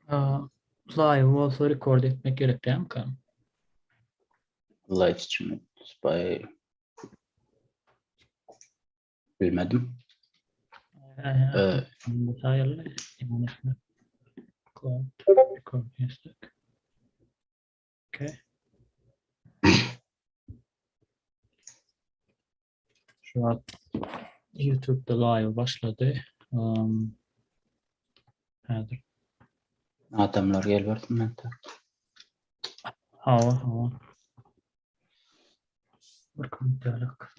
Live bolsa record etmek gerek dälmika? Live stream by bilmedim. Record music. Okay. Şu wagt YouTube'da live başlady. Um, häzir. Adamlar gelbersin men tak. Hawa, hawa. Bir kommentarlyk.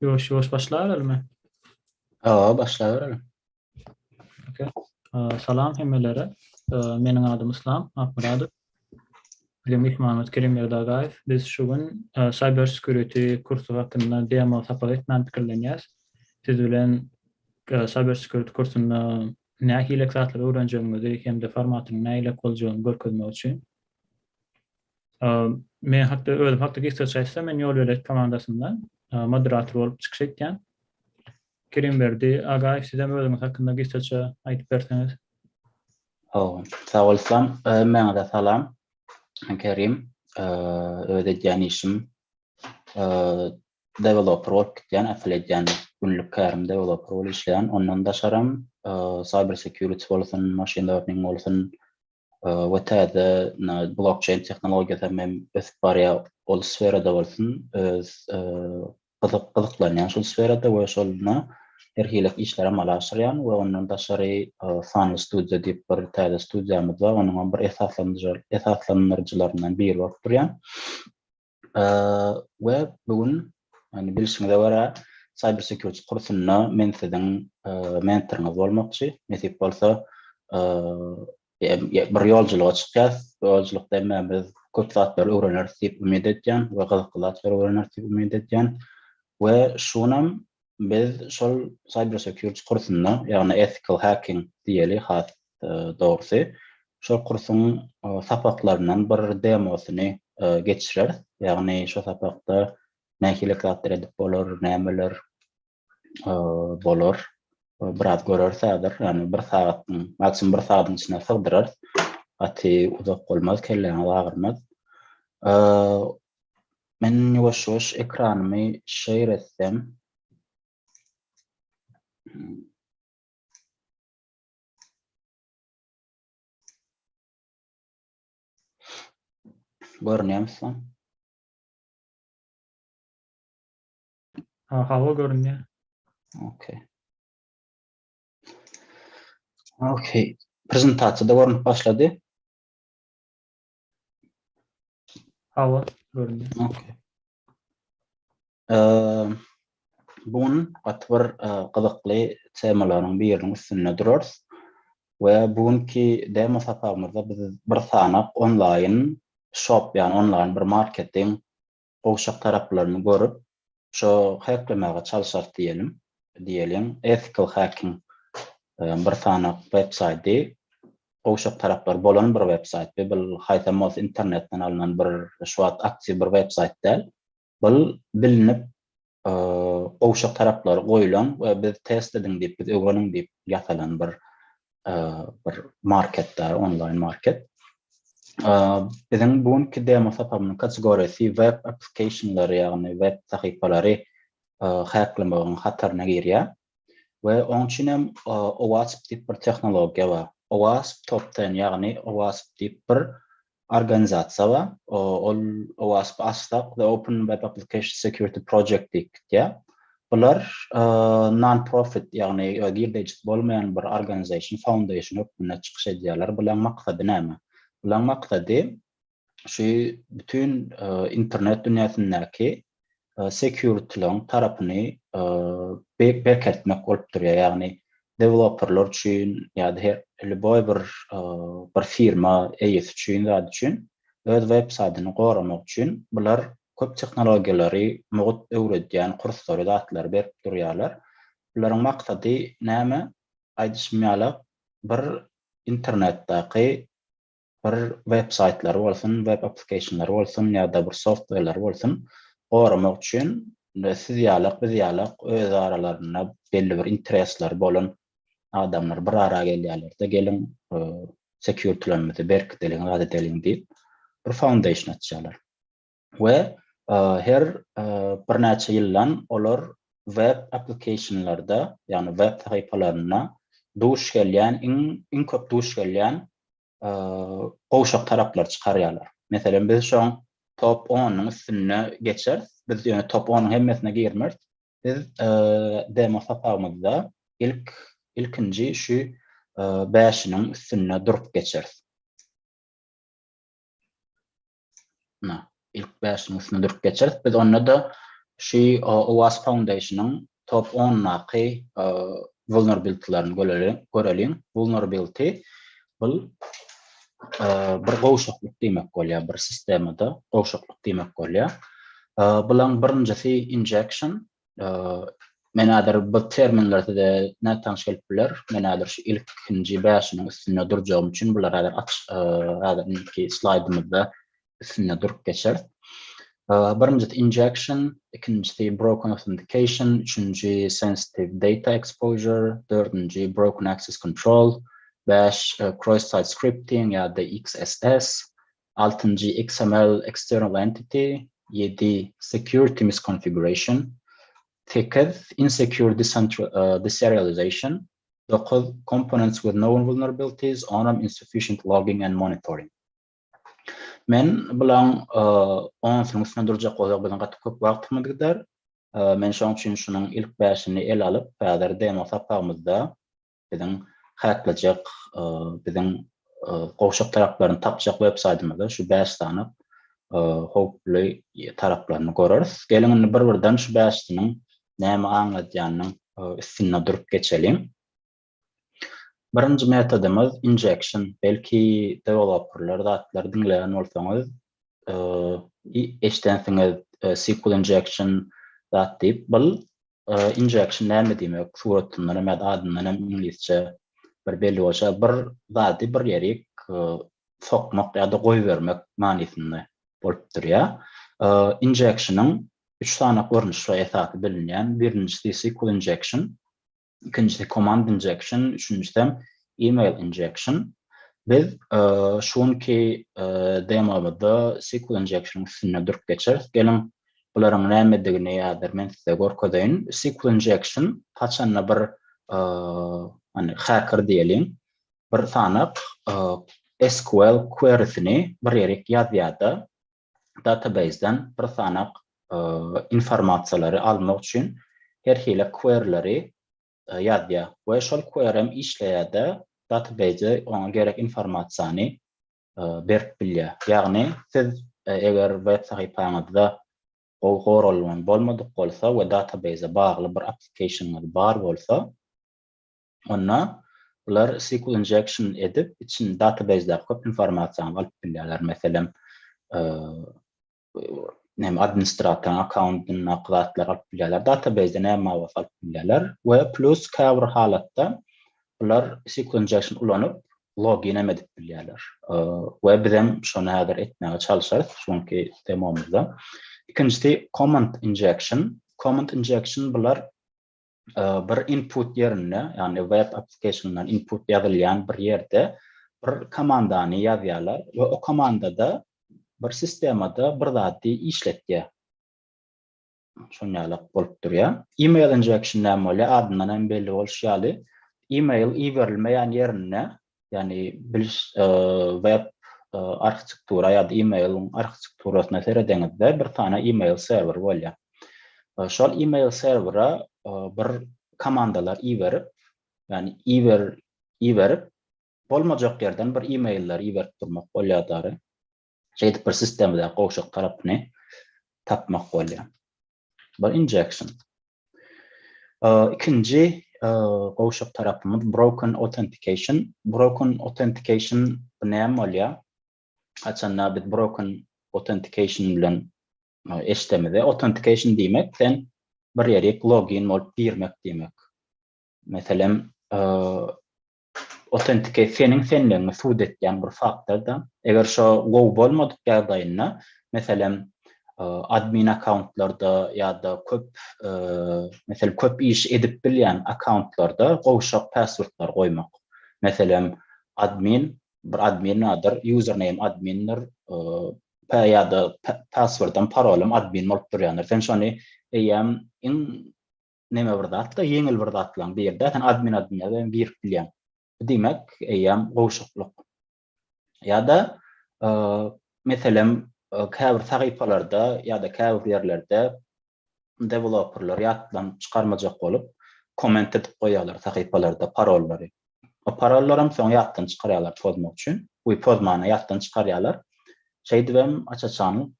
Ýuwaş ýuwaş başlaberelimi? Hawa, başlabereli. Okay. Salam hemmelere. Meniň adym Islam Akmyradow. Biziň myhmanymyz Kerimberdi Agaýew. Biz şu gün Cyber Security kursy hakynda demo sapak etmäni pikirlenýäs. Siz bilen Cyber Security kursunda nähili zatlary öwrenjegiňizi hem-de formatynyň nähili boljagyny görkezmek üçin. Men hakda özüm hakda gysgaça aýtsam, men Ýolbelet komandasynda moderator bolup çykyş etýän. Kerimberdi Agaýew, sizem özüňiz hakynda gysgaça aýdyp berseňiz. Hawa, sag bol Islam. Hemmäňize salam. Men Kerim. Öz edýän işim deweloper bolup gitýän, asyl edýän günlük kärim deweloper bolup işleýän. Ondan daşaram cyber security bolsun, machine learning bolsun, we täze blokçeýn tehnologiýasy hem ösüp barýar, ol sferada bolsun, öz gyzyk gyzyklanýan şol sferada we şolna her hili işler amala aşyrýan we ondan daşary sanly studiýa diýip bir täze studiýamyz bar, onuň hem bir esaslandyryjy esaslandyryjylaryndan biri bolup durýan. We bu gün, ýagny bilşiňize görä, Cyber Security kursunda men siziň mentoryňyz bolmakçy. Nesip bolsa, bir ýolculyga çykýas. Bu ýolculukda hemmämiz köp zatlary öwreneris diýip umyt edýän we gyzykly zatlary öwreneris diýip umyt edýän. We şu günem biz şol Cyber Security kursunda, ýagny Ethical Hacking diýeli has dogrusy, şol kursuň sapaklaryndan bir demosyny geçireris. Ýagny şo sapakda nähili zatlar edip bolar, nämeler bolar, biraz göreris häzir. Ýagny bir sagatyň, maksimum bir sagatyň içine sygdyrarys. Gaty uzak bolmaz, kelläňiz agyrmaz. Men ýuwaş-ýuwaş ekranymy şeýr etsem. Görünýärmi size? Ha, hawa görünýär. Okey. Okey. Prezentasiýa da görünüp başlady. Hawa, görünýär. Okey. Bu gün gaty bir gyzykly temalaryň biriniň üstünde durarys. We bu günki demo sapagymyzda biz bir sanak onlaýn shop, ýagny onlaýn bir marketiň gowşak taraplaryny görüp, şo heklemäge çalşarys diýelim. Diýeliň, ethical hacking bir sanak web saýty gowşak taraplary bolan bir web saýt. Bu haýsam bolsa internetden alnan bir şu wagt aktiw bir web saýt däl. Bul bilinip gowşak taraplary goýulan we biz test ediň diýip, biz öwreniň diýip ýasalan bir bir market da, onlaýn market. Biziň bu günki demo sapagymyzyň kategoriýasy web applicationlary, ýagny web sahypalary. hacklemegiň hataryna girýär. We oň üçin hem OWASP diýip bir tehnologiýa bar. OWASP Top Ten, ýagny OWASP diýip bir organizasiýa bar. Ol OWASP açsak, The Open Web Application Security Project diýip gitýär. Bular non-profit, ýagny girdejisi bolmaýan bir organization, foundation hökmünde çykyş edýärler. Bularyň maksady näme? Bularyň maksady şu bütin internet dünýäsindäki security-leriň tarapyny berkeltmek bolup durýar. Ýagny deweloperler üçin ýa-da her lýuboý bir bir firma eýesi üçin zat üçin öz web saýtyny goramak üçin bular köp tehnologiýalary mugt öwredýän kurslary zatlary berip durýarlar. Bularyň maksady näme? Aýdyşym ýaly bir internetdäki bir web saýtlary bolsun, web applicationlary bolsun ýa-da bir softwareleri bolsun goramak üçin siz ýalak, biz ýalak öz aralarynda belli bir interesleri bolan adamlar bir ara gelýärler-de, geliň security-lerimizi berkideliň, zat edeliň diýip bir foundation açýarlar. We her birnäçe ýyldan olar web applicationlarda, ýagny web sahypalarynda duş gelýän iň iň köp duş gelýän gowşak taraplary çykarýarlar. Meselem, biz şoň top onuň üstünde geçeris. Biz ýöne top onuň hemmesine girmeris. Biz demo sapagymyzda ilk ilkinji şu bäşiniň üstünde durup geçeris. Na, ilk bäşiniň üstünde durup geçeris. Biz onda-da şu OWASP Foundation-yň top 10-daky vulnerability-lerini göreliň. Vulnerability bu bir gowşaklyk diýmek bolýar, bir sistemada gowşaklyk diýmek bolýar. Bulaň birinjisi injection. Men häzir bu terminler size nätanyş gelip biler. Men häzir şu ilkinji bäşiniň üstünde durjagym üçin bular häzir aç häzir indiki slaýdymyzda üstünde durup geçeris. Birinjisi injection, ikinjisi broken authentication, üçünji sensitive data exposure, dördünji broken access control, bäş cross-site scripting ýa-da XSS, altynjy XML external entity, ýedi security misconfiguration, sekiz insecure deserialization, 9 components with known vulnerabilities, onam insufficient logging and monitoring. Men bulaň onsunyň üstünde durjak bolsak biziň gaty köp wagtymyz gider. Men şoň üçin şunuň ilk bäşini ele alyp, häzir demo sapagymyzda biziň haklajak, biziň gowşak taraplaryny tapjak web saýtymyzda şu bäş sany howply taraplaryny göreris. Geliň indi bir-birden şu bäşisiniň näme aňladýanynyň üstünde durup geçeliň. Birinji metodymyz injection. Belki deweloperler zatlar diňleýän bolsaňyz, eşdensiňiz SQL injection zat diýip. Bul injection näme diýmek? Suratyndan hem ýa-da adyndan hem iňlisçe bir belli bolşa bir zady bir ýerik sokmak ýa-da goýbermek manysynda bolup durýar. Injectionyň üç sany görnüşi bar esasy bilinýän. Birinjisi SQL injection, ikinjisi command injection, üçünjisi email injection. Biz şu günki demomyzda SQL injection üstünde durup geçeris. Geliň bularyň nämedigini häzir men size görkezeýin. SQL injection haçanda bir hani hacker diýeliň, bir sanak SQL query-sini bir ýerik ýazýar-da, database-den bir sanak informasiýalary almak üçin her hili query-leri ýazýar we şol query hem işleýär-de, database oňa gerek informasiýany berip bilýär. Ýagny siz eger web sahypaňyzda gowy goralman bolmadyk bolsa we database bagly bir application-yňyz bar bolsa, onda bular SQL injection edip, için database-däki köp informasiýany alyp bilýärler. Meselem, näme administratoryň akkauntyndaky zatlary alyp bilýärler. Database-de näme bar bolsa alyp bilýärler we plus käbir halatda bular SQL injection ulanyp login hem edip bilýärler. We bizem şony häzir etmäge çalyşarys şuňki demomyzda. Ikinjisi command injection. Command injection bular bir input ýerinde, ýagny web application-dan input ýazylýan bir ýerde bir komandany ýazýarlar we o komandada bir sistemada bir zady işletýär. Şon ýalak bolup durýar. Email injection näme bolýar? Adyndan hem belli bolşy ýaly, email iberilmeýän ýerinde, ýagny biliş web arhitektura ýa-da emailiň arhitekturasyna seredeňizde bir sany email serwer bolýar. Şol email serwere bir komandalar iberip, ýagny iber iberip bolmajak ýerden bir emailler iberip durmak bolýar dary. Şeýdip bir sistemada gowşak tarapyny tapmak bolýar. Bu injection. Ikinji gowşak tarapymyz broken authentication. Broken authentication bu näme bolýar? Haçanda biz broken authentication bilen eşdemizde, authentication diýmek sen bir ýerik login bolup girmek diýmek. Meselem, Authenticate seniň senligiňi subut etýän bir faktorda. Eger şo gowy bolmadyk ýagdaýynda, meselem, admin akkauntlarda ýa-da köp, meselem, köp iş edip bilýän akkauntlarda gowşak passwordlar goýmak. Meselem, admin, bir admin bardyr, username admindir, ýa-da passwordam, parolam admin bolup durýandyr. Sen şony eýýäm iň neme bir zat-da, ýeňil bir zatlaň biri-dä, sen admin admin ýazyp hem girip bilýäň. Bu diýmek, eýýäm gowşaklyk. Ýa-da, meselem, käbir sahypalarda ýa-da käbir ýerlerde deweloperler ýatdan çykarmajak bolup, komment edip goýýarlar sahypalarda parollary. O parollaram soň ýatdan çykarýarlar pozmak üçin. Bu pozmany ýatdan çykarýarlar. Şeýdibem aç-açan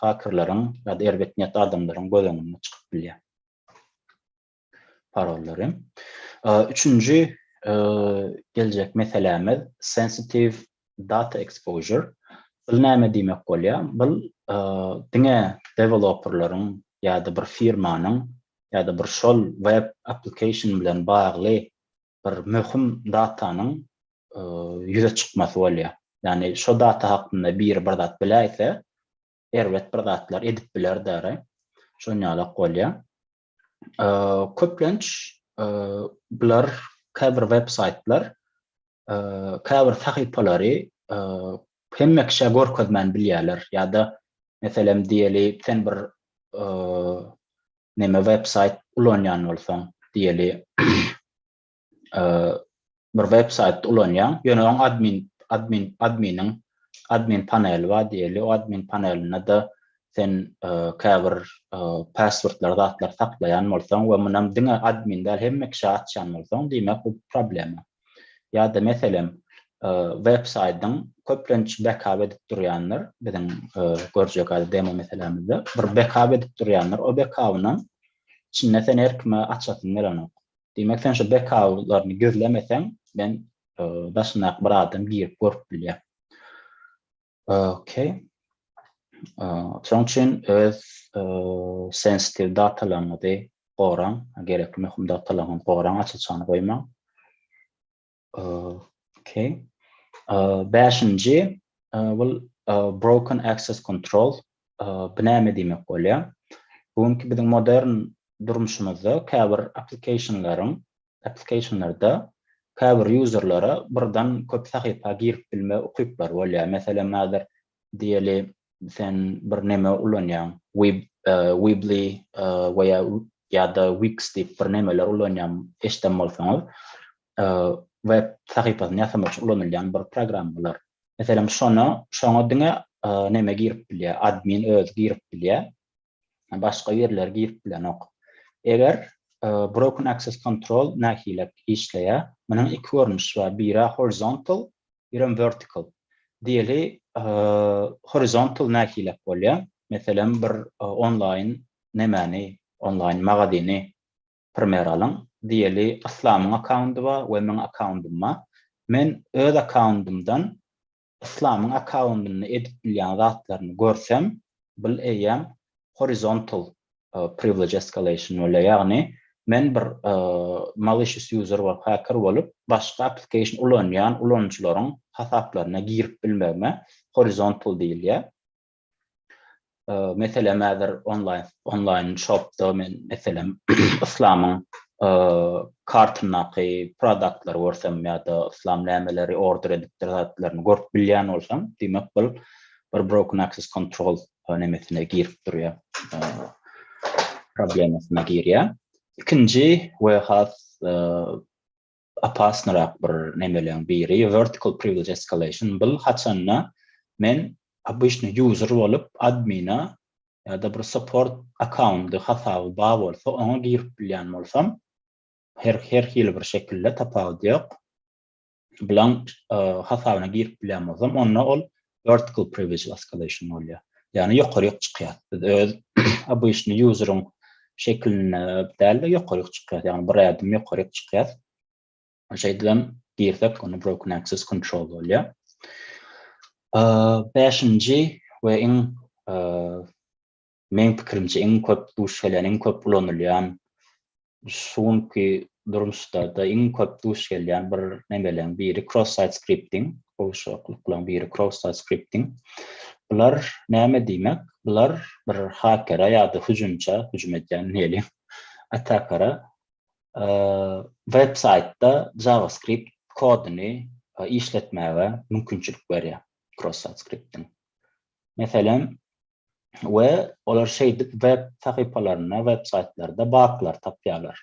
hakerleriň ýa-da erbet niýetli adamlaryň göz öňünde çykyp bilýär. Parollary. Üçünji geljek meselämiz sensitive data exposure. Bu näme diýmek bolýar? Bu diňe deweloperleriň ýa-da bir firmanyň ýa-da bir şol web application bilen bagly bir möhüm datanyň ýüze çykmasy bolýar. Ýagny şo data hakynda biri bir zat biläýse, erbet bir zatlar edip biler däri. Şon ýalak bolýar. Köplenç bular käbir web saýtlar käbir sahypalary hemme kişä görkezmän bilýärler ýa-da meselem diýeli sen bir neme web saýt ulanýan bolsaň diýeli bir web saýt ulanýaň ýöne oň admin admin adminiň admin paneli bar diýeli o admin panelinde-de sen käbir passwordlar zatlar saklaýan bolsaň we munam diňe admin däl hemme kişä açýan bolsaň diýmek bu problema. Ýa-da meselem web saýtyň köplenç backup edip durýandyr biziň görjek hali demo meselämizde bir backup edip durýandyr o backupynam içinde sen her kime açasyň gelenok. Diýmek sen şu backuplaryny gizlemeseň men daşyndaky bir adam girip görüp bilýär. Okey. Şonuň üçin öz sensitive datalaryňyzy goraň, gerekli möhüm datalaryňyzy goraň, aç-açany goýmaň. Okey. Bäşinji bu broken access control. Bu näme diýmek bolýar? Bu günki biziň modern durmuşymyzda käbir applicationlaryň applicationlarda käbir userlara birden köp sahypa girip bilme ukyplary bolýar. Meselem, häzir diýeli sen bir neme ulanýaň, Web Weebly we ýa-da Wix diýip bir nemeler ulanýaň, eşiden bolsaňyz, web sahypasyny ýasamak üçin ulanylýan bir programmalar. Meselem, şona, şoňa diňe neme girip bilýär, admin özi girip bilýär. Başga ýerler girip bilenok. Eger broken access control nähili işleýär? Munuň iki görnüşi bar. Biri horizontal, birem vertical. Diýeli, horizontal nähili bolýar? Meselem, bir onlaýn nemäni, onlaýn magazyny primer alyň. Diýeli, Yslamyň akkaundy bar we meň akkauntym bar. Men öz akkauntymdan Yslamyň akkaundynda edip bilýän zatlaryny görsem, bul eýýäm horizontal privilege escalation bolýar. Ýagny men bir malicious user bolup, hacker bolup, başga application ulanýan ulanyjylaryň hasaplaryna girip bilmegime horizontal diýilýär. Meselem häzir onlaýn onlaýn shopda men meselem Yslamyň kartyndaky produktlary görsem ýa-da Yslam nämeleri order edipdir zatlaryny görüp bilýän bolsam, diýmek bul bir broken access control nemesine girip durýar. problemasyna girýär. Ikinji we has opasnyrak bir nemeleň biri vertical privilege escalation. Bul haçanda men obyçny user bolup admina ýa-da bir support akkaundy hasaby bar bolsa oňa girip bilýän bolsam her her hili bir şekilde tapawudy ýok. Bulaň hasabyna girip bilýän bolsam onda ol vertical privilege escalation bolýar. Ýagny ýokaryk çykýar. Biz öz obyçny useriň şeklinde däl-de ýokaryk çykýar. Ýagny bir ädim ýokaryk çykýar. Şeýdibem girsek onda broken access control bolýar. Bäşinji we iň meň pikirimçe iň köp duş gelýän, iň köp ulanylýan şu günki durmuşda-da iň köp duş gelýän bir nemeleň biri cross-site scripting, gowşaklyklaryň biri cross-site scripting. Bular näme diýmek? Bular bir hakera ýa-da hüjümçä, hüjüm edýän diýeli, atakara web saýtda JavaScript koduny işletmäge mümkinçilik berýär cross-site scripting. Meselem, we olar şeýdip web sahypalarynda, web saýtlarda buglar tapýarlar.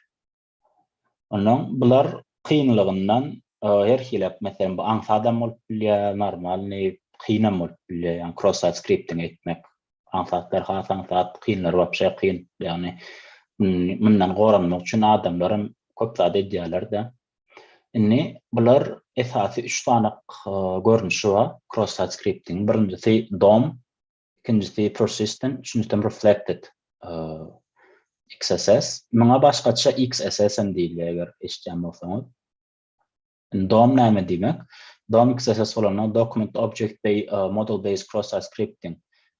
Ondan bular kynlygyndan her hili, meselem, bu aňsadam bolup bilýär, normalny, kynam bolup bilýär, ýagny cross-site scripting etmek. Aňsatlar has aňsat, kynlar wapşe kyn. Ýagny mundan goranmak üçin adamlar hem köp zat edýärler-de. Indi bular esasy üç sany görnüşi bar cross-site scripting. Birinjisi DOM, ikinjisi persistent, üçünjisi hem reflected XSS. Muňa başgaça XSS hem diýilýär eger eşidýän bolsaňyz. Indi DOM näme diýmek? DOM XSS bolanda Document Object Model Based Cross-Site Scripting.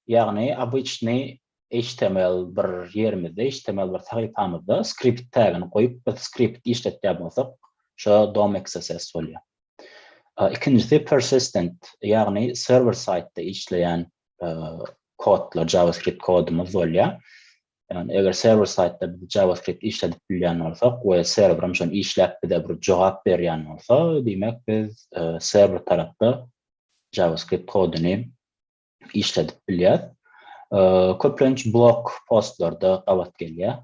Ýagny obyçny HTML bir ýerimizde, HTML bir sahypamyzda skript tagini goýup biz skript işletýän bolsak, şo DOM XSS bolýar. Ikinjisi persistent, ýagny serwer saýtda işleýän kodlar, JavaScript kodumyz bolýar. Ýagny eger serwer saýtda biz JavaScript işledip bilýän bolsak we serwer hem şony işläp bize bir jogap berýän bolsa, diýmek biz serwer tarapda JavaScript koduny işledip bilýär. Köplenç blog postlarda gabat gelýär.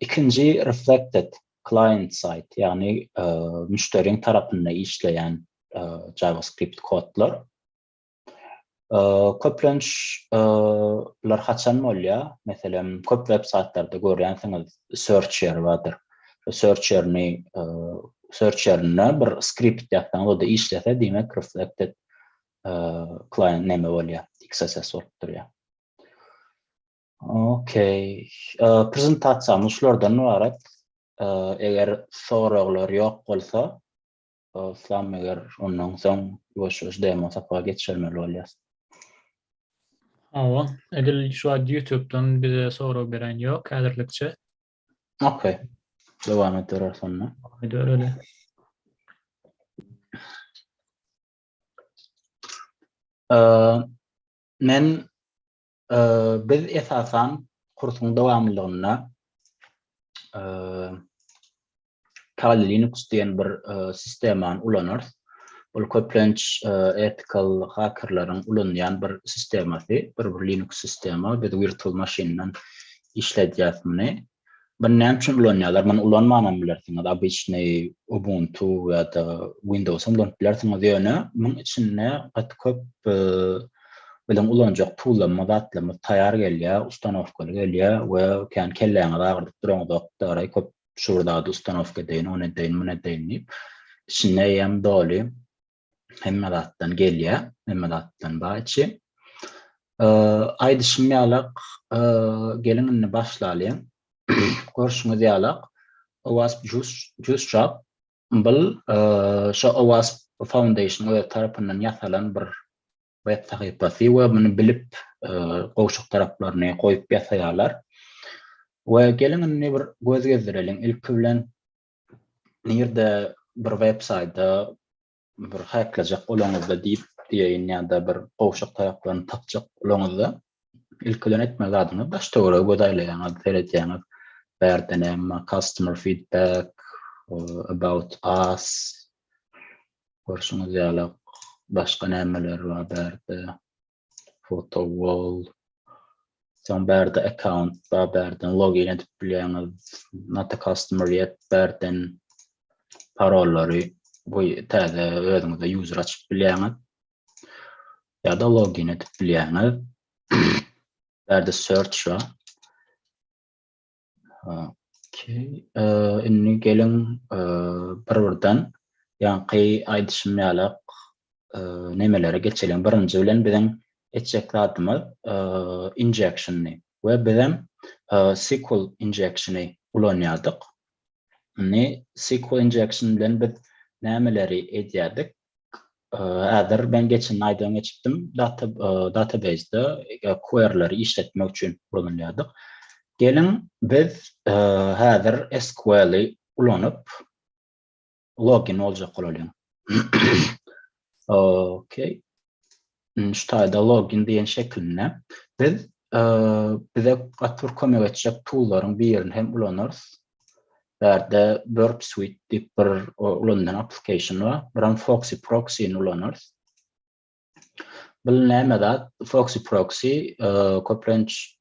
Ikinji reflected client side, ýagny müşderiň tarapynda işleýän JavaScript kodlar. Köplenç bular haçan bolýar? Meselem, köp web saýtlarda görýänsiňiz search ýeri bardyr. Search ýerini search ýerinde bir skript ýazsaňyz, o-da işlese, diýmek reflected client neme bolýar, XSS bolup durýar. Okey. Prezentasiýamyz şulardan ybarat. Eger soraglar ýok bolsa, Yslam eger ondan soň ýuwaş-ýuwaş demo sapaga geçirmeli bolýar. Hawa, edil şu wagt YouTube-dan bize sorag beren ýok häzirlikçe. Okey. Dowam edibereris onda. Dowam edibereli. Men biz esasan kursuň dowamlylygynda Kali Linux diýen bir sistemany ulanarys. Ol köplenç ethical hackerleriň ulanýan bir sistemasy, bir bir Linux sistema. Biz virtual maşyndan işledýäs muny. Muny näme üçin ulanýarlar? Muny ulanmanam bilersiňiz. Obyçnyý Ubuntu ýa-da Windows hem ulanyp bilersiňiz. Ýöne muň içinde gaty köp biziň ulanjak toollarymyz, zatlarymyz taýýar gelýär, ustanowkaly gelýär we kän kelläňizi agyrdyp duraňyzok. Daraý köp şu bir zady ustanowka edeýin, ony edeýin, muny edeýin diýip. Içinde eýýäm doly hemme zatdan gelýär, hemme zatdan bar içi. Aýdyşym ýalak, geliň indi başlalyň. Görşüňiz ýalak, OWASP Juice Shop bul şo OWASP Foundation öz tarapyndan ýasalan bir web sahypasy we muny bilip gowşak taraplaryny goýup ýasaýarlar. We geliň indi bir göz gezdireliň. Ilki bilen nirde bir web saýda bir haklajak bolaňyzda diýip diýeýin ýa-da bir gowşak taraplaryny tapjak bolaňyzda ilki bilen etmeli zadyňyz daş töwerege göz aýlaýaňyz, seredýäňiz. Bärde näme customer feedback, about us görşüňiz ýaly başga nämeler bar bärde photo wall. Soň bärde account bar, bärden login edip bilýäňiz. Not a customer yet, bärden parollary bu täze özüňize user açyp bilýäňiz. Ýa-da login edip bilýäňiz. Bärde search bar. Okey. Indi geliň bir-birden ýaňky aýdyşym ýalak nemelere geçeliň. Birinji bilen biziň etjek zadymyz injectiony we bizem SQL injectiony ulanýardyk. Indi SQL injection bilen biz nämeleri edýärdik? Häzir men geçen aýdan geçipdim. Data database-de query-leri işletmek üçin ulanylýardyk. Geliň biz häzir SQL-i ulanyp login boljak bolalyň. Okey. Şu taýda login diýen şekilinde biz bize gaty bir kömek etjek tool-laryň birini hem ulanarys. Bärde Burp Suite diýip bir ulanylan application bar. Biram Foxy Proxy-ni ulanarys. Bu näme zat? Foxy Proxy köplenç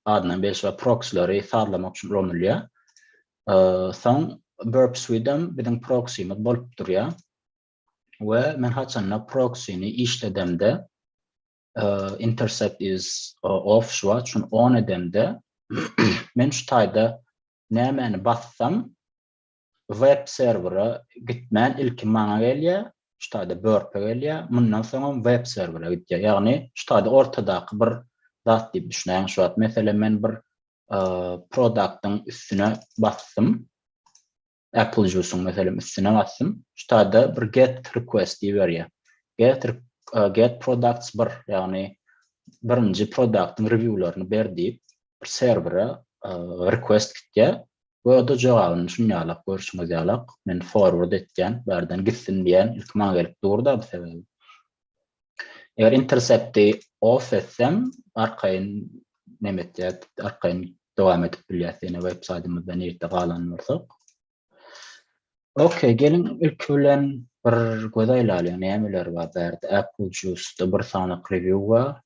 adyndan belli bar, proxylary sazlamak üçin ulanylýar. Soň Burp Suite hem biziň proxymiz bolup durýar. We men haçanda proxyny işledemde intercept is off şu wagt şuny on edemde men şu taýda nämäni bassam web serwere gitmän ilki maňa gelýär, şu taýda Burp-e gelýär, mundan soňam web serwere gidýär. Ýagny şu taýda ortadaky bir zat diýip düşünäýiň şu wagt. Meselem men bir produktyň üstüne basdym. Apple Juice-uň meselem üstüne basdym. Şu taýda bir get request diýip berýär. Get get products bir, ýagny birinji produktyň reviewlaryny ber diýip bir serwere request gitýär. We o-da jogabyny şun ýalak görşüňiz ýalak men forward etýän, bärden gitsin diýen, ilki maňa gelip dur-da bu sebäbi. Eger intercepti off etsem, arkaýyn neme etýär, arkaýyn dowam edip bilýäs ýene web saýtymyzda nirde galan bolsak. Okey, geliň ilki bilen bir göz aýlalyň, nämeler bar bärde. Apple Juice-da bir sany review bar.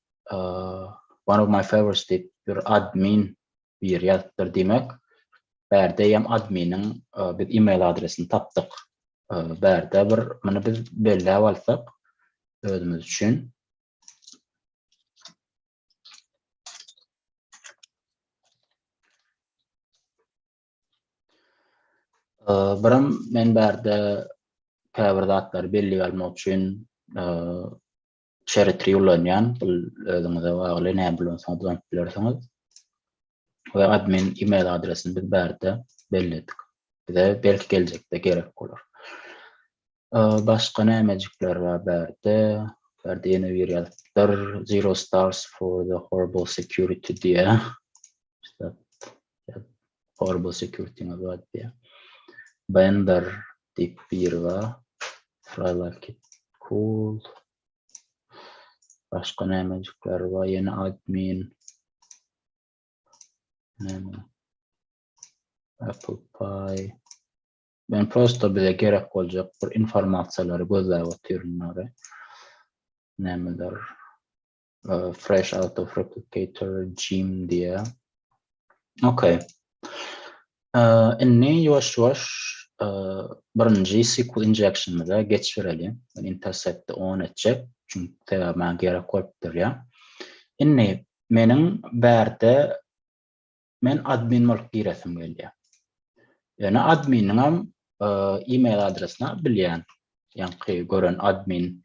One of my favorites diýip bir admin biri ýazypdyr diýmek. Bärde hem adminiň biz email adresini tapdyk. Bärde bir muny biz belläp alsak özümiz üçin. Biram men bärde käbir zatlary bellige almak üçin Cherry Tree ulanýan. Bu özüňize bagly, näme ulansaňyz ulanyp bilersiňiz. We admin email adresini biz bärde belledik. Bize belki geljekde gerek bolar. Başga nämejikler bar bärde? Bärde ýene bir ýazypdyr. Zero stars for the horrible security diýe. Horrible security-ňiz bar diýe. Bender diýip biri bar. Fly like it cool. Başga nämejikler bar? Ýene admin. Näme? Apple Pie. Men prosto bize gerek boljak bir informasiýalary gözläp otyryn nary. Nämeler? Fresh out of replicator gym diýä. Okey. Indi ýuwaş-ýuwaş birinji SQL injection'ymyza geçibereli. Men intercept'i on etjek, çünki sebäbi maňa gerek bolup durýar. Indi meniň bärde men admin bolup giresim gelýär. Ýöne adminiňem e-mail adresini bilýän. Ýaňky gören admin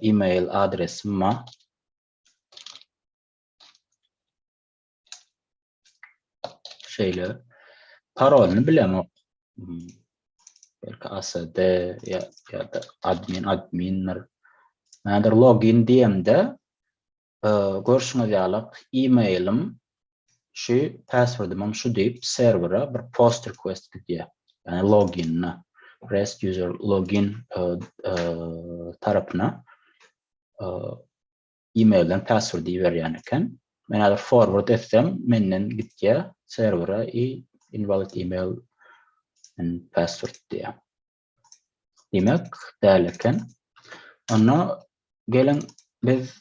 e-mail adresim bar. Şeýle. Parolyny bilemok. Belki ASD ýa ýa-da admin admindir. Nädir login diýemde Görşüňiz ýaly e-mailim şu, passwordymam şu diýip serwere bir post request gidýär. Ýagny loginine, rest user login tarapyna e-mailden password iberýän eken. Men häzir forward etsem menden gitýär serwere i invalid email and password diýýär. Diýmek, däl eken. Onda geliň biz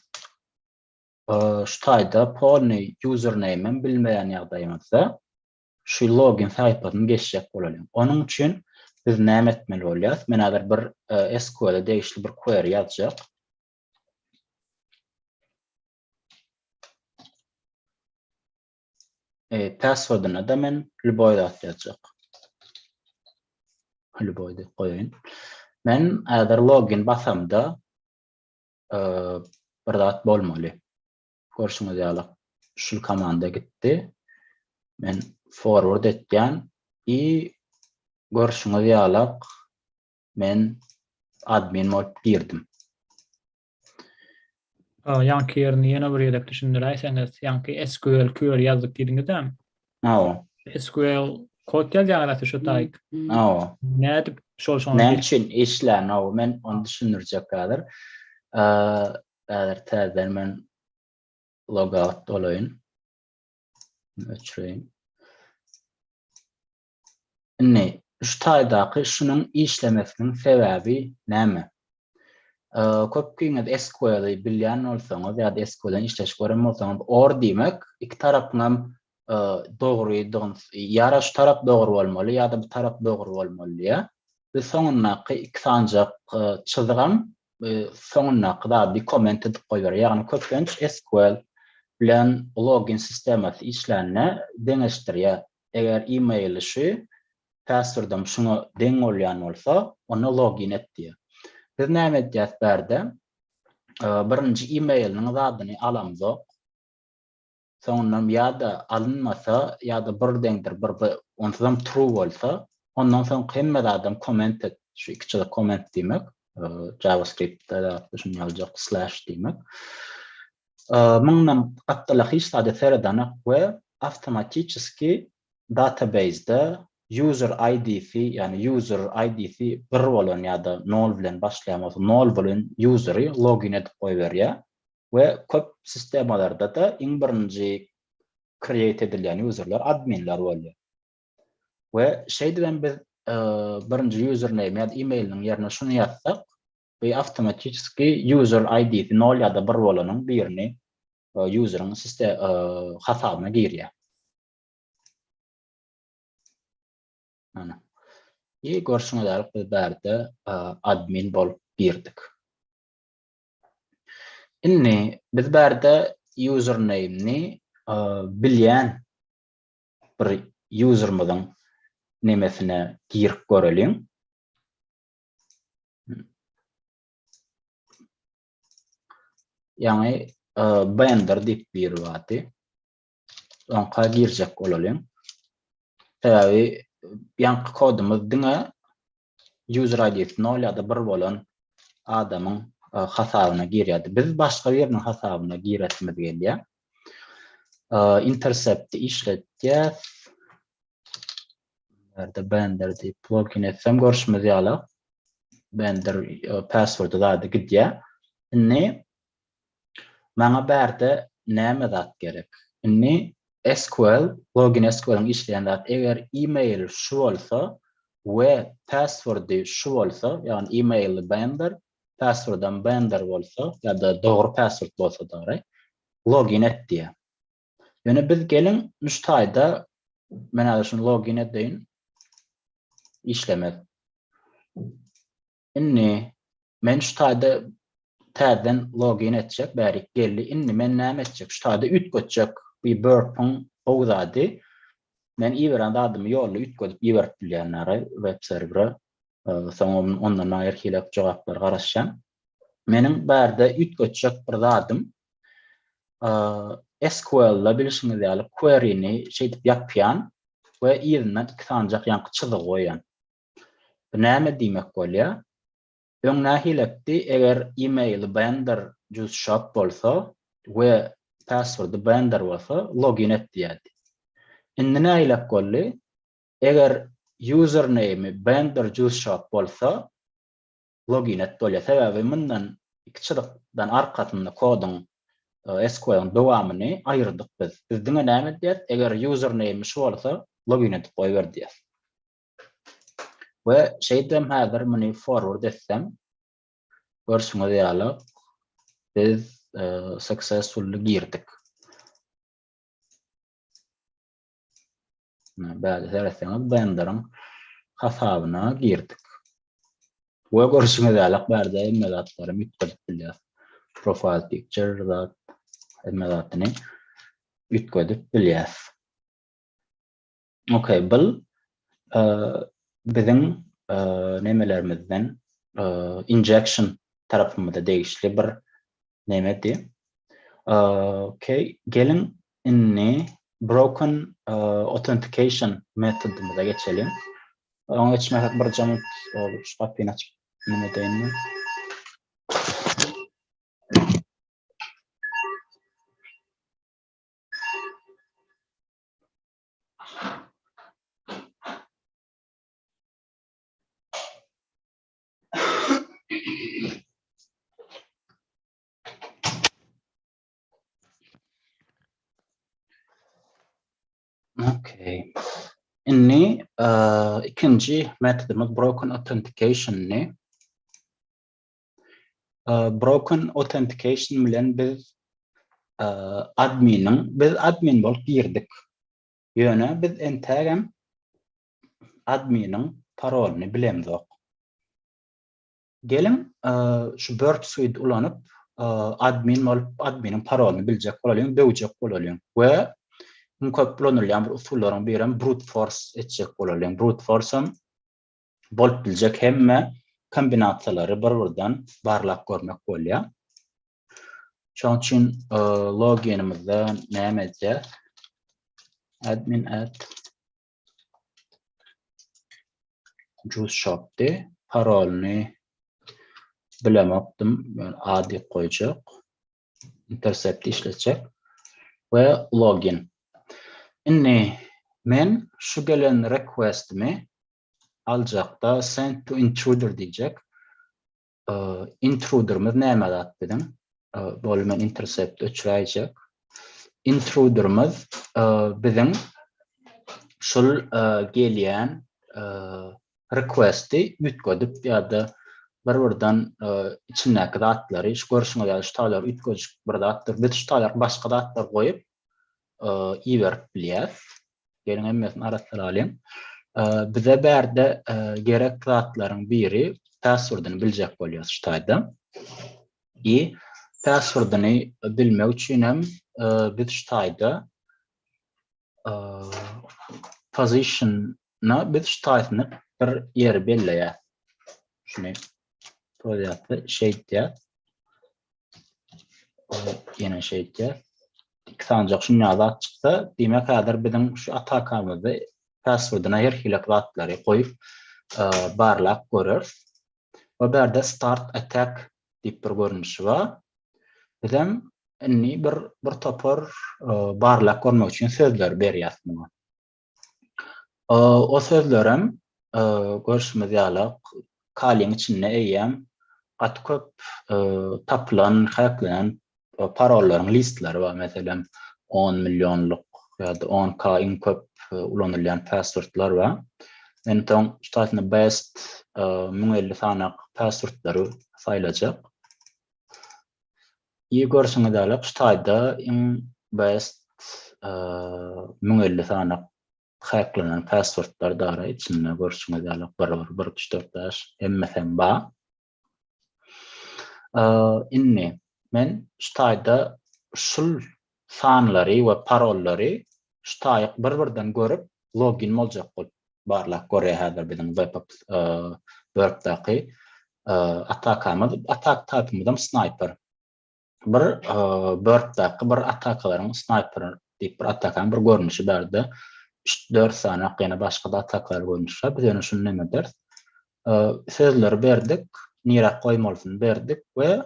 şu taýda polny username-em bilmeýän ýagdaýymyzda şu login sahypasyny geçjek bolalyň. Onuň üçin biz näme etmeli bolýas? Men häzir bir SQL-e degişli bir query ýazjak. E, passwordyna da men lüboý zat ýazjak. Lüboý diýip goýaýyn. Men häzir login basamda e, bir zat bolmaly. Görşüňiz ýaly şu komanda gitdi. Men forward etýän i görşüňiz ýaly men admin bolup girdim. Ýaňky ýerini ýene bir gezek düşündiräýseňiz, ýaňky SQL query ýazdyk diýdiňiz-dä? Hawa. SQL kod ýazýaňyz aty şu taýyk. Hawa. Nädip şol şoňa Näme üçin işlän hawa men ony düşündirjek häzir. Häzir täzeden men logout bolaýyn. Öçüreýin. Indi şu taýdaky şunuň işlemesiniň sebäbi näme? Köpkiňiz SQL-i bilýän bolsaňyz ýa-da SQL-den işleşip gören bolsaňyz, or diýmek iki tarapyňam dogrydygyny, ýa-da şu tarap dogry bolmaly, ýa-da bu tarap dogry bolmaly diýýär. Biz soňundaky iki sanjak çyzygam soňundaky zady komment edip goýberýär. Ýagny köplenç SQL bilen login sistemasy işlände deňeşdirýär. Eger e-maili şu, passwordam şuňa deň bolýan bolsa, onda login et diýýär. Biz näme edýäs bärde? Birinji e-mailiniň zadyny alamzok. Soňundan ýa-da alynmasa, ýa-da bir deňdir bir, onsuzam true bolsa, ondan soňky hemme zadam comment et. Şu iki çyzyk comment diýmek. JavaScript-de zatda şuny ýaljak slash diýmek. Mundan gapdala hiç zada seredenak we awtomatiçeski database-de user ID-si, ýagny user ID-si bir bolan ýa-da nol bilen başlaýan bolsa nol bolan useri login edip goýberýär we köp sistemalarda-da iň birinji create edilýän userler adminler bolýar. We şeýdibem biz birinji username ýa-da email-niň ýerine şuny ýazsak, Bu awtomatiçeski user ID-si nol ýa-da bir bolanyň birini useriň hasabyna girýär. Ana. I görşüňiz ýaly biz bärde admin bolup girdik. Indi biz bärde username-ni bilýän bir userimiziň nemesine girip göreliň. Ýaňy e, Bender diýip biri bardy. Oňka girjek bolalyň. Sebäbi ýaňky kodumyz diňe user ID-si 0 ýa-da 1 bolan adamyň e, hasabyna girýärdi. Biz başga biriniň hasabyna giresimiz gelýär. E, Intercept-i işletýäs. Bärde Bender diýip login etsem görşümiz ýaly Bender e, passwordy zady gidýär. Indi maňa bärde näme zat gerek? Indi SQL, login SQL-iň işleýän zat eger email şu bolsa we passwordy şu bolsa, ýagny emaili Bender, passwordam Bender bolsa ýa-da dogry password bolsa dogry, login et diýýär. Ýöne biz geliň şu taýda men häzir şuny login edeýin. Işlemez. Indi men şu taýda täzeden login etjek, bärik geldi. Indi men näme etjek? Şu taýda üýtgetjek. Bu burp'yň gowy zady. Men iberen zadymy ýolda üýtgedip iberip bilýän web serwere. Soň ondan maňa her hili jogaplar garaşýan. Meniň bärde üýtgetjek bir zadym SQL-da bilşiňiz ýaly query-ni şeýdip ýapýan we yzyndan iki sanjak ýaňky çyzygy goýýan. Bu näme diýmek bolýar? Öň nähilekdi, eger emaili Bender juice shop bolsa we passwordy Bender bolsa login et diýerdi. Indi nähilek boldy? Eger username-i Bender juice shop bolsa, login et bolýar. Sebäbi mundan iki çyzykdan arkasynda koduň e, SQL-iň dowamyny aýyrdyk biz. Biz diňe näme edýäris? Eger username şu bolsa, login edip goýber diýýäs. We şeýdem häzir muny forward etsem, görşüňiz ýaly biz e, successfully girdik. Bäde seretseňiz vendoryň hasabyna girdik. We görşüňiz ýaly bärde hemme zatlary üýtgedip bilýäs. Profile picture zat hemme zatyny üýtgedip bilýäs. Okey, bil biziň nemelerimizden injection tarapymyza degişli bir nemedi. Okey, geliň indi broken authentication metodymyza geçeliň. Oňa geçmesek bir jamyt şu gapyny açyp neme edeýin men. Okay. Indi ikinji metodymyz broken authentication-ni. Broken authentication bilen biz adminiň, biz admin bolup girdik. Ýöne biz entägem adminiň parolyny bilemzok. Geliň, şu Burp Suite ulanyp, admin bolup, adminiň parolyny biljek bolalyň, döwjek bolalyň we iň köp ulanylýan bir usullaryň biri hem brute force etjek bolalyň. Brute force hem bolup biljek hemme kombinasiýalary bir-birden barlap görmek bolýar. Şonuň üçin loginimizde näme edýär? Admin at juice shopdy. Parolyny bilemokdym. Men A diýip goýjak. Intercept işletjek we login. Indi men şu gelen requestimi aljakda send to intruder diýjek. Intruderimiz näme zat biziň? Boldy men intercept öçüräýjek. Intruderimiz biziň şul gelýän requesti üýtgedip ýa-da bir-birden içindäki zatlary şu görşüňiz ýaly şu taýlar üýtgeşik bir zatdyr. Biz şu taýlar başga zatlar goýup iberip bilýäris. Geliň hemmesini arassalalyň. Bize bärde gerek zatlaryň biri passwordyny biljek bolýarys şu taýda. I passwordyny bilmek üçin hem biz şu taýda position-a biz şu taýsyny bir ýeri belleýäris. Şuny proýatly şeýtýär. Ýene şeýtýär. Iki sanjak şunýa zat çyksa, diýmek häzir biziň şu atakamyzda passwordyna her hili zatlary goýup barlap göreris. We bärde start attack diýip bir görnüşi bar. Bizem indi bir bir topar barlap görmek üçin sözleri berýäs muňa. O sözlerem görşümiz ýaly Kaliň içinde eýýäm gaty köp tapylan, haklenen parollaryň listleri bar. Meselem, 10 millionlyk ýa-da 10K iň köp ulanylýan passwordlar bar. Men soň şu taýsyna best 1050 sany passwordlary saýlajak. I görşüňiz ýaly şu taýda iň best 1050 sany haklanan passwordlar dara içinde görşüňiz ýaly 1 1 1 3 4 5 hemmesem bar. Indi men şu taýda şul sanlary we parollary şu taýyk bir-birden görüp login boljak bolup barlap görýär häzir biziň web Worddaky atakamyz, atak typymyzam sniper. Bir Worddaky bir atakalaryň sniper diýip bir atakanyň bir görnüşi bardy. 3-4 sany ýene başga-da atakalar görnüşi bar. Biz ýöne şuny näme ederis? Sözleri berdik, nirä goýmalysyny berdik we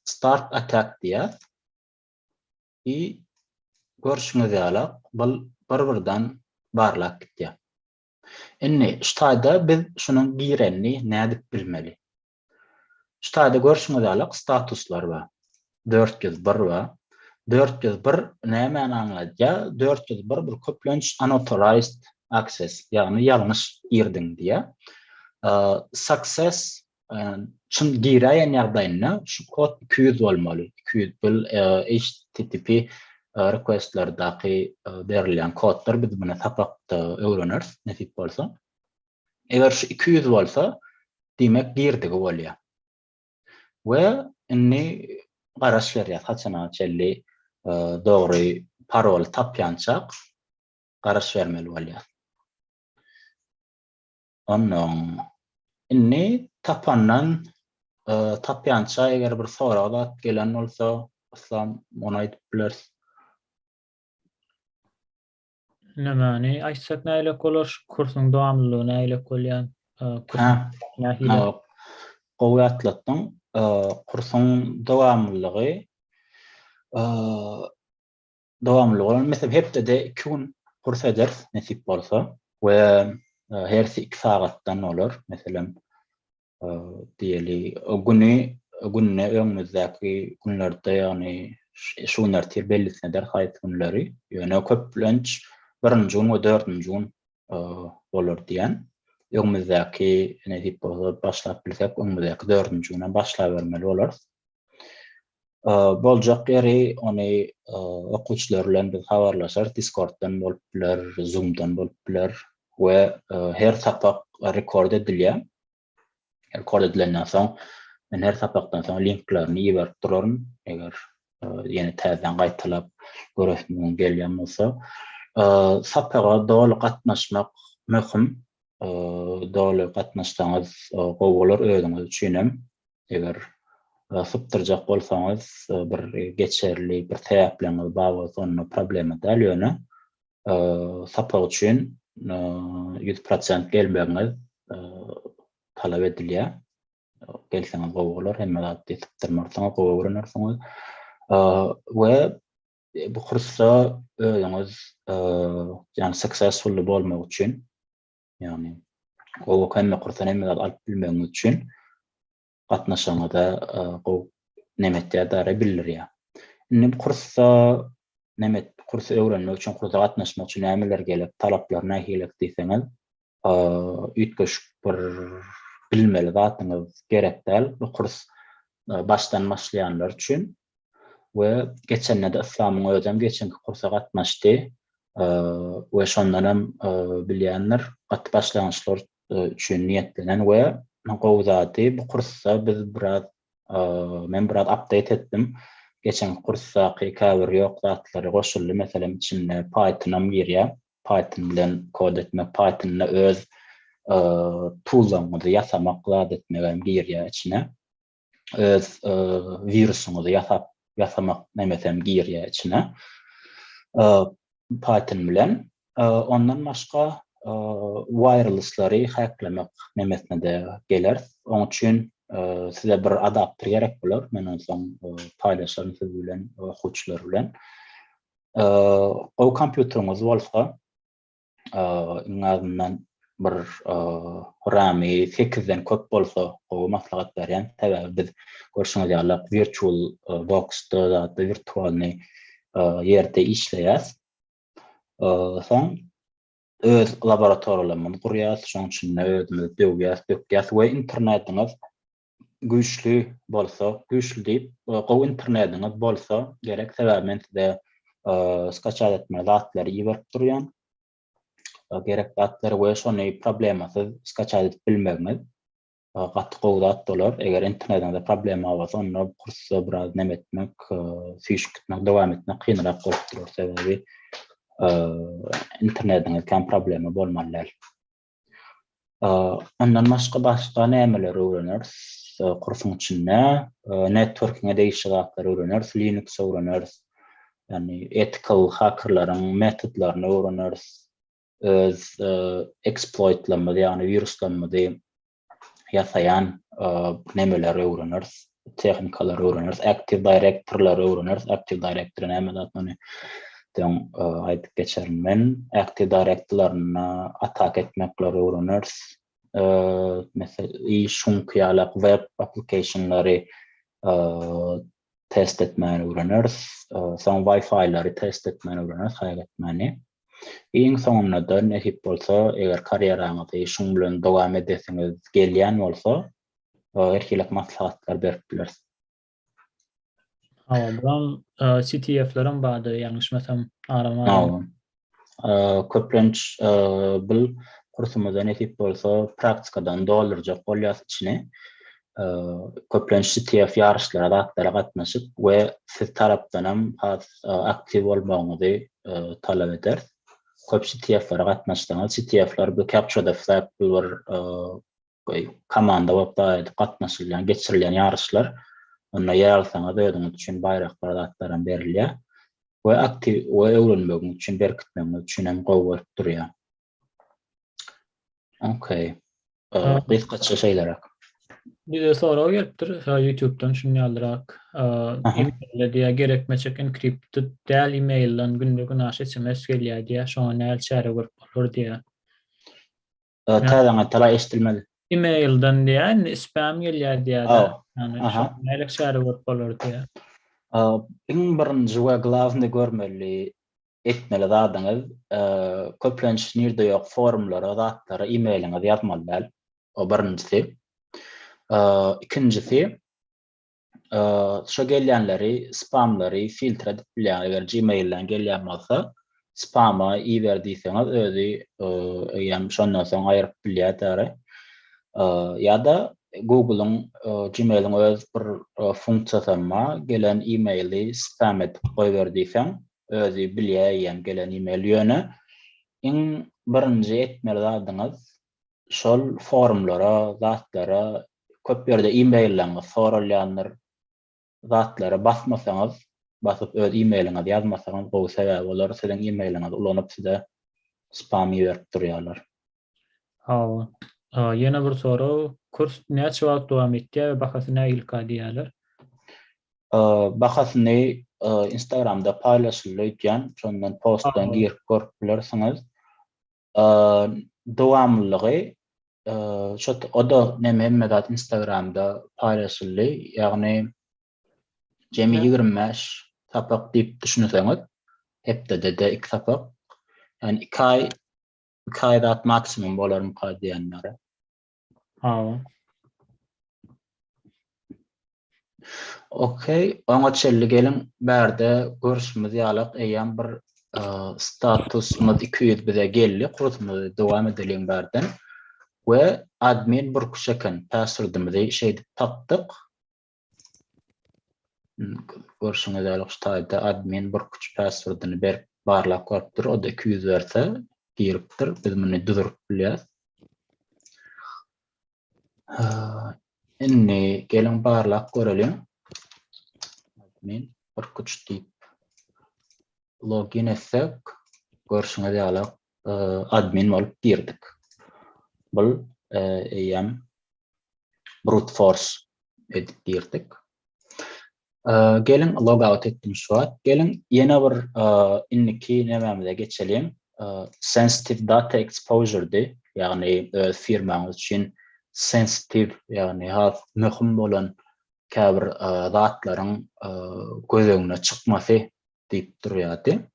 start attack diýýär. I görşüňiz ýaly bul bir-birden barlap gitýär. Indi şu taýda biz şunuň girenini nädip bilmeli? Şu taýda görşüňiz ýaly statuslar bar. 401 bar. 401 nämäni aňladýar? 401 bir köplenç unauthorized access, ýagny ýalňyş girdiň diýýär. Success. çyn giräýen ýagdaýynda şu kod 200 bolmaly. 200 bu HTTP requestlerdaky berilýän kodlar biz muny sapakda öwreneris nesip bolsa. Eger şu 200 bolsa, diýmek girdigi bolýar. We indi garaş berýär haçana çenli dogry paroly tapýançak garaş bermeli bolýar. Onnoň indi tapandan tapýança eger bir sorag zat gelen bolsa, Yslam ony aýdyp bileris. Nämäni aýtsak nähilek bolar? Şu kursuň dowamlylygy nähilek bolýar? Kursuň nähili? Gowy ýatlatdyň. Kursuň dowamlylygy dowamlylygy bolan, meselem, hepdede iki gün kurs ederis, nesip bolsa we hersi iki sagatdan bolar. Meselem, diýeli, güni gününe öňümizdäki günlerde, ýagny şu gün ertir bellisini eder haýsy günleri. Ýöne köplenç birinji gün we dördünji gün bolar diýen. Öňümizdäki nesip bolsa başlap bilsek, öňümizdäki dördünji günden başlabermeli bolarys. Boljak ýeri ony okuwçylar bilen biz habarlaşarys, Discorddan bolup biler, Zoomdan bolup biler we her sapak rekord edilýär. Rekord edilenden soň men her sapakdan soň linklerini iberip duraryn, eger ýene täzeden gaýtalap göresiňiz gelýän bolsa. Sapaga doly gatnaşmak möhüm. Doly gatnaşsaňyz gowy bolar özüňiz üçin hem. Eger sypdyrjak bolsaňyz bir geçerli bir sebäpleriňiz bar bolsa onda problema däl ýöne sapak üçin 100% gelmegiňiz talap edilýär. Gelseňiz gowy bolar, hemme zady sypdyrmarsyňyz, gowy öwrenersiňiz. We bu kursda özüňiz ýagny successful bolmak üçin Ýagny gowy hemme kursdan hemme zat alyp bilmegiňiz üçin gatnaşygyňyza gowy neme etýär dara bildirýär. Indi bu kursda neme kursy öwrenmek üçin kursa gatnaşmak üçin nämeler gerek, talaplar nähili diýseňiz, üýtgeşik bir bilmeli zatyňyz gerek däl. Bu kurs başdan başlaýanlar üçin we geçende-de Yslamyň özem geçenki kursa gatnaşdy we şondan hem bilýändir, gaty başlangyçlar üçin niýetlenen we gowy zady bu kursda biz biraz men biraz update etdim. Geçenki kursdaky käbir ýok zatlary goşuldy, meselem içinde Python-am girýär. Python bilen kod etmek, Python-da öz tool-laryňyzy ýasamak zat etmek hem girýär içine. Öz wirusyňyzy ýasap ýasamak nemesi hem girýär içine. Python bilen. Ondan başga wireless-lary hacklemek nemesine-de geleris. Oň üçin size bir adapter gerek bolar. Men onsoň paýlaşaryn siz bilen, okuwçylar bilen. Gowy kompýuteriňiz bolsa, iň azyndan bir ramy 8-den köp bolsa gowy maslahat berýän. Sebäbi biz görşüňiz ýaly virtual boxda zatda wirtualny ýerde işleýäs. Soň öz laboratoriýalarymyzy gurýas, şoň içinde özümiz döwýäs, dökýäs we internetiňiz güýçli bolsa, güýçli diýip, gowy internetiňiz bolsa gerek, sebäbi men size skaçat etmeli zatlary iberip durýan. Gerek zatlary we şony problemasyz skaçat edip bilmegiňiz gaty gowy zat bolar. Eger internetiňizde problema bolsa, onda kursda biraz neme etmek, süýşüp gitmek, dowam etmek kynrak bolup durar. Sebäbi internetiňiz kän problema bolmaly däl. Ondan başga başga nämeleri öwreneris kursuň içinde? Networkinge degişli zatlary öwreneris, Linux öwreneris. Ýagny ethical hackerlaryň metodlaryny öwreneris. Öz exploitlarymyzy, ýagny wiruslarymyzy ýasaýan nemeleri öwreneris, tehnikalary öwreneris, Active Directory-lary öwreneris. Active Directory näme zat ony öň aýdyp geçerin men. Active Directory-laryna atak etmekleri öwreneris. Meselem, şuňky ýaly web application-lary test etmäni öwreneris. Soň Wi-Fi-lary test etmäni öwreneris, haýal etmäni. Iň soňunda-da nesip bolsa, eger karýeraňyzy şuň bilen dowam edesiňiz gelýän bolsa, Her hili maslahatlar berip bileris. Hawa, bulam CTF-lerem bardy, ýalňyşmasam, aram-aram. Hawa. Köplenç bul kursumyzda nesip bolsa praktikadan doldurjak bolýas içini. Köplenç CTF ýaryşlara zatlara gatnaşyp we siz tarapdanam has aktiw bolmagyňyzy talap ederis. Köp CTF-lere gatnaşsaňyz, CTF-ler bu Capture the Flag bu bir komanda bolup dagy edip gatnaşylýan, geçirilýän ýaryşlar. Onda ýer alsaňyz özüňiz üçin baýraklar zatlaram berilýär. We aktiw we öwrenmegiň üçin, berkitmegiňiz üçin hem gowy bolup durýar. Okey. Gysgaça şeýleräk. Bize sorag gelipdir, YouTube-dan şuny ýalyrak. E-mail diýä gerekmeçek encrypted däl e-mailden günde-günaşa SMS gelýär diýä, şoňa nähili çäre görüp bolar diýä. Täze gaýtala eşidilmedi. E-mailden diýä, indi spam gelýär diýä-de. Ýagny şoňa nähili çäre görüp bolar diýä. Iň birinji we glawnyý görmeli etmeli zadyňyz köplenç nirde ýok forumlara zatlara e-mailiňizi ýazmaly däl. O birinjisi. Ikinjisi şo gelýänleri spamlary filtr edip bilýäňiz. Eger Gmail-den gelýän bolsa spama iber diýseňiz özi eýýäm şondan soň aýryp bilýär däri. Ýa-da Google-yň Gmail-iň öz bir funksiýasam bar, gelen e-maili spam edip goýber diýseň, özi bilýär eýýäm gelen e-mail. Ýöne iň birinji etmeli zadyňyz şol forumlara, zatlara köp ýerde e-mailleriňiz soralýandyr. Zatlara basmasaňyz, basyp öz e-mailiňizi ýazmasaňyz gowy sebäbi olar siziň e-mailiňizi ulanyp size spam iberip durýarlar. Hawa. Ýene bir sorag, kurs näçe wagt dowam etýär we bahasy nähilika diýýärler? Bahasyny Instagramda paýlaşyldy öýdýän, şondan postdan girip görüp bilersiňiz. Dowamlylygy şo o-da neme hemme zat Instagramda paýlaşyldy. Ýagny jemi 25 sapak diýip düşünseňiz, hepdede-de 2 sapak. Ýagny 2 aý 2 aý zat maksimum bolarmyka diýenlere. Hawa. Okey, oňa çenli geliň bärde görşümiz ýalak eýýäm bir statusymyz 200 bize geldi, kursumyzy dowam edeliň bärden. We admin burkuş eken, passwordymyzy şeýdip tapdyk. Görşüňiz ýaly şu taýda admin burkuç passwordyny berip barlap görüpdir, o-da 200 berse giripdir, biz muny düzürip bilýäs. Indi geliň barlap göreliň. Admin burkuç diýip login etsek, görşüňiz ýaly admin bolup girdik. Bul eýýäm brute force edip girdik. Geliň logout etdim şu wagt. Geliň ýene bir indiki nemämize geçeliň. Sensitive data exposure-di, ýagny öz firmaňyz üçin sensitive, ýagny has möhüm bolan käbir zatlaryň göz öňüne çykmasy diýip durýardy.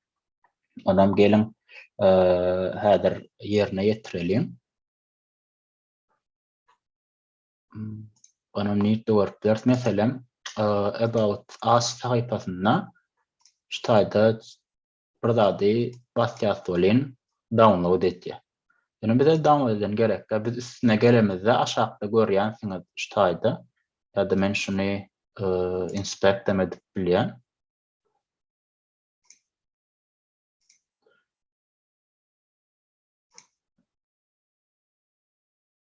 Onam geliň häzir ýerine ýetireliň. Onam nirde görüp bileris? Meselem, About Us sahypasynda şu taýda bir zady basýas welin download edýär. Ýöne bize download eden gerekkä, biz üstüne gelemizde aşakda görýänsiňiz şu taýda ýa-da men şuny inspect hem edip bilýän.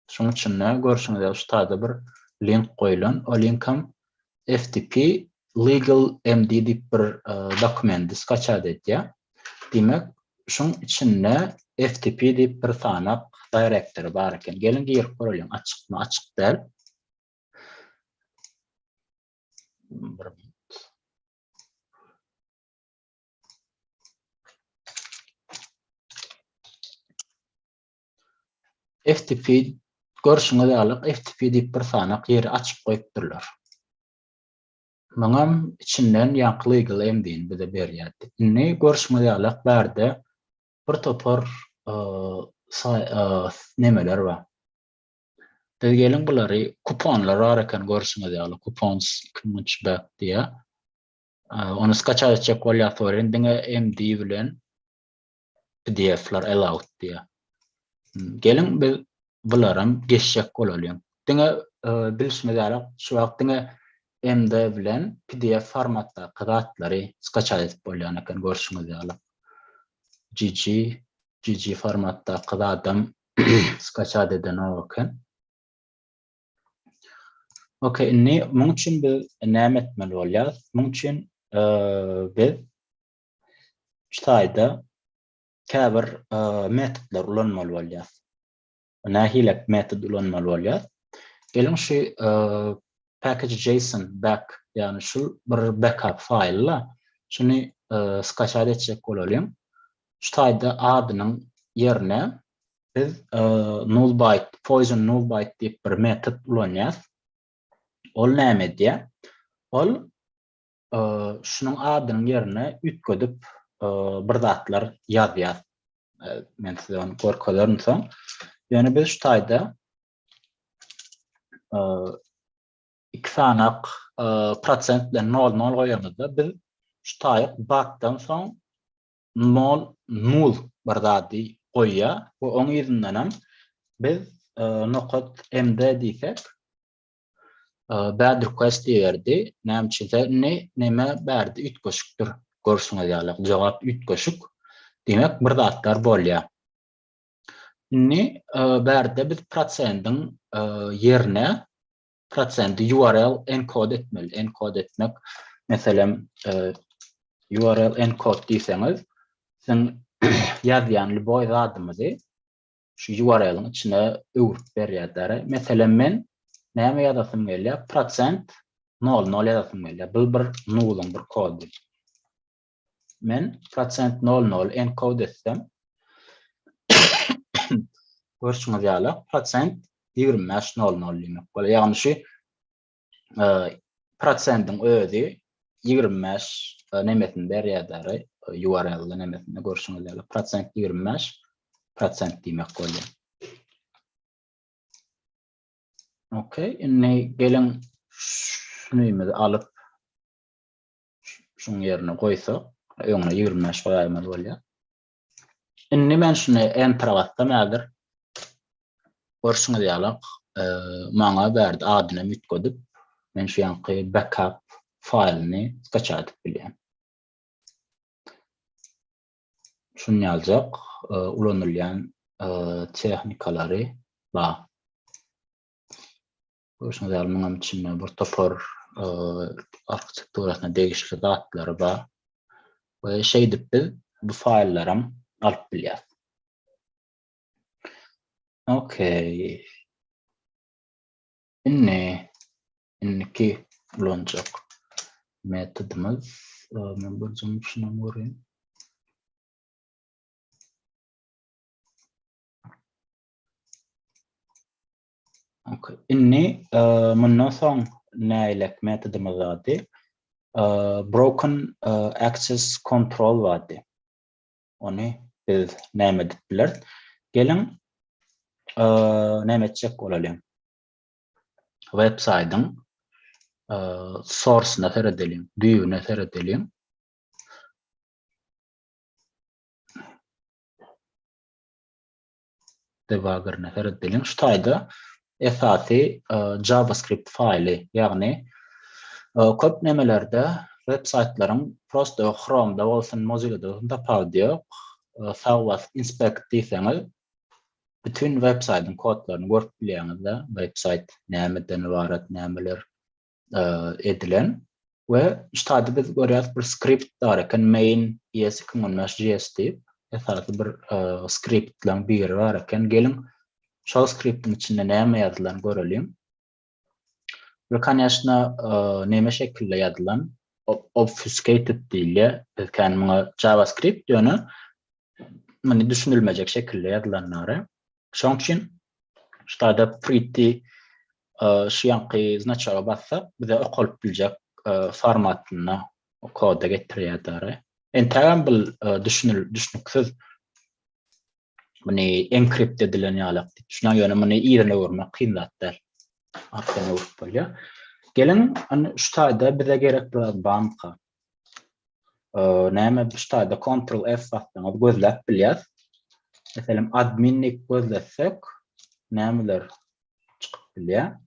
Şuň içinde görşüňiz ýaly şu taýda bir link goýlan. O linkam FTP Legal MD diýip bir e, dokumenti skaçat edýär. Diýmek, şuň içinde FTP diýip bir sanak direktory bar eken. Geliň girip göreliň, açykmy, açyk däl. Bir minut. FTP görşüňiz ýaly FTP diýip bir sanak ýeri açyp goýupdyrlar. Muňam içinden ýaňky legal MD-ni bize berýärdi. Indi görşüňiz ýaly bärde bir topar nemeler bar. Biz geliň bulary kuponlar bar eken görşüňiz ýaly coupons 2003 back diýýär. Ony skaçat etjek bolýar welin diňe MD bilen PDF-ler allowed diýýär. Geliň biz bularam geçjek bolalyň. Diňe bilşimiz ýaly şu wagt diňe MD bilen PDF formatdaky zatlary skaçat edip bolýan eken görşüňiz ýaly. GG GG formatdaky zadam skaçat edenok eken. Okey, indi muň üçin biz näme etmeli bolýar? Muň üçin biz şu taýda käbir metodlar ulanmaly bolýar. Nähili metod ulanmaly bolýar? Geliň şu package JSON back, ýagny şu bir backup faýly, şuny skaçat etjek bolalyň. Şu taýda adynyň ýerine biz null byte, poison null byte diýip bir metod ulanýas. Ol näme edýär? Ol şunuň adynyň ýerine üýtgedip bir zatlar ýazýar. Men size ony görkezerin soň. Ýöne biz şu taýda iki sanak prosent bilen nol nol goýamyzda biz şu taýyk bakdan soň nol nul bir zady goýýar we oň yzyndanam biz nokat md diýsek bad request diýerdi. Näme üçinse indi neme bärde üýtgeşikdir. Görşüňiz ýaly jogap üýtgeşik. Diýmek bir zatlar bolýar. Indi bärde biz prosendiň ýerine prosendi URL encode etmeli. Encode etmek meselem URL encode diýseňiz siziň ýazýan lýuboý zadymyzy şu URL-iň içine öwrüp berýärler. Meselem men näme ýazasym gelýär? Prosent 00 ýazasym gelýär. Bu bir nuluň bir kody. Men prosent 00 encode etsem görşüňiz ýaly prosent 25.00 diýmek bolýar. Ýagny şu prosendiň özi 25 nemesini berýär däri, URL-de nemesini görşüňiz ýaly prosent 25 prosent diýmek bolýar. Okey, indi geliň şunymy alyp şuň ýerine goýsak, öňüne 25 goýaýmaly bolýar. Indi men şuny enter bassam häzir görşüňiz ýaly maňa berdi adyny üýtgedip men şu ýanky backup faýlyny skaçat edip bilýän. Şuny ýaljak ulanylýan tehnikalary bar. Görşüňiz ýaly muňam içinde bir topar arhitekturasyna degişli zatlary bar. We şeýdip biz bu faýllaram alyp bilýäris. Okey. Indi indiki ulanjak metodymyz men bir jüm şunam göreyim. Okay. Indi mundan soň näilek metodymyz bardy? Broken access control bardy. Ony biz näme edip bileris? Geliň näme etjek bolalyň? Web saýtyň source-una seredeliň, düýbüne seredeliň. Debuggerine seredeliň. Şu taýda esasy JavaScript faýly, ýagny köp nemelerde web saýtlaryň prosto Chrome-da bolsun, Mozilla-da bolsun tapawudy ýok. Sag basyp inspect diýseňiz, bütün web saýtyň kodlaryny görüp bilýäňiz-de, web saýt nämeden ybarat, nämeler edilen we şu taýda biz görýäris bir skript bar eken main es 2015 js diýip esasy bir skriptleň biri bar eken geliň şol skriptiň içinde näme ýazylan göreliň we koneşno neme şekilde ýazylan obfuscated diýilýär biz kän muňa javascript ýöne muny düşünilmejek şekilde ýazylanlary şoň üçin şu taýda pretty şu ýanky znaçoga bassak bize okalyp biljek formatynda koda getirýär dary. Entägem bu düşünil düşnüksiz. Muny enkript edilen ýalak diýip düşünýän, ýöne muny yzyna öwürmek kyn zat däl. Arkaýyn öwürip bolýar. Geliň, indi şu taýda bize gerek bir zat barmyka? Näme şu taýda Ctrl F bassaňyz gözläp bilýäs. Meselem, admin diýip gözlesek, nämeler çykyp bilýär?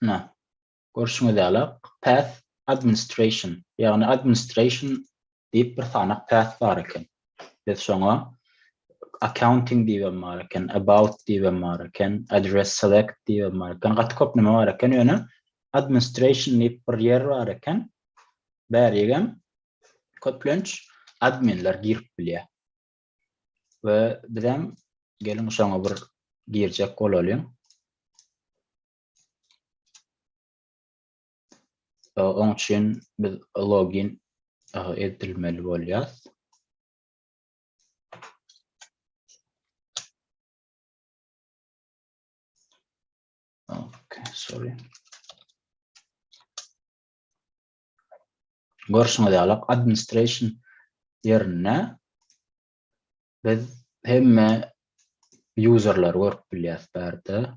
Na, görşüňiz ýaly, path administration, ýagny administration diýip bir sanak path bar eken. Biz şoňa accounting diýibem bar eken, about diýibem bar eken, address select diýibem bar eken, gaty köp neme bar eken, ýöne administration diýip bir ýer bar eken. Bärigem köplenç adminler girip bilýär. We bizem geliň şoňa bir girjek bolalyň. Oň üçin biz login edilmeli bolýar. Okay, sorry. Görşüňiz ýaly, administration ýerinde biz hemme userlary görüp bilýäs bärde.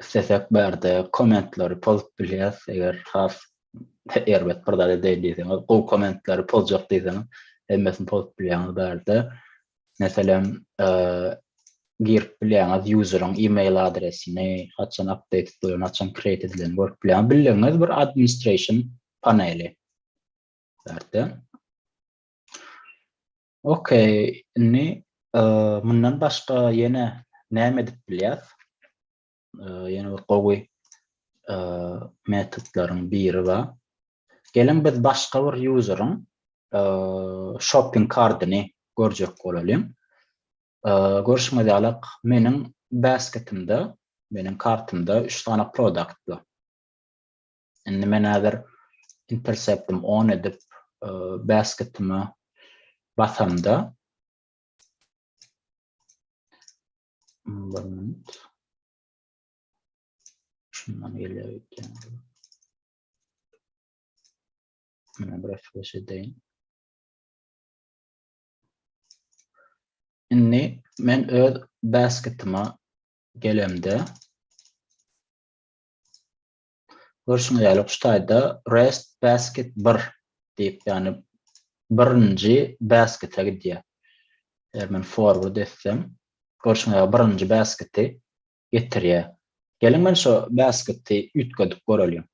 Islesek bärde kommentleri pozup bilýäs, eger has erbet bir zat edeýin diýseňiz, gowy kommentleri pozjak diýseňiz, hemmesini pozup bilýäňiz bärde. Meselem, girip bilýäňiz useriň email adresini, haçan update edilen, haçan create edilenini görüp bilýäňiz. Bildigiňiz bir administration paneli bärde. Okey, indi mundan başga ýene näme edip bilýäs? Ýene bir gowy metodlaryň biri bar. Geliň biz başga bir useriň shopping kardyny görjek bolalyň. Görşüňiz ýaly, meniň basketimde, meniň kartymda 3 sany product bar. Indi men häzir interceptim on edip basketime basamda bir minut şundan gelýär öýtýän. Mine bir refresh edeýin. Indi men öz basketime gelemde Görşüňiz ýaly şu taýda rest basket 1 diýip, ýagny birinji baskete gidýär. Eger men forward etsem, görşüňiz ýaly birinji basketi getirýär. Geliň men şu basketi üýtgedip göreliň.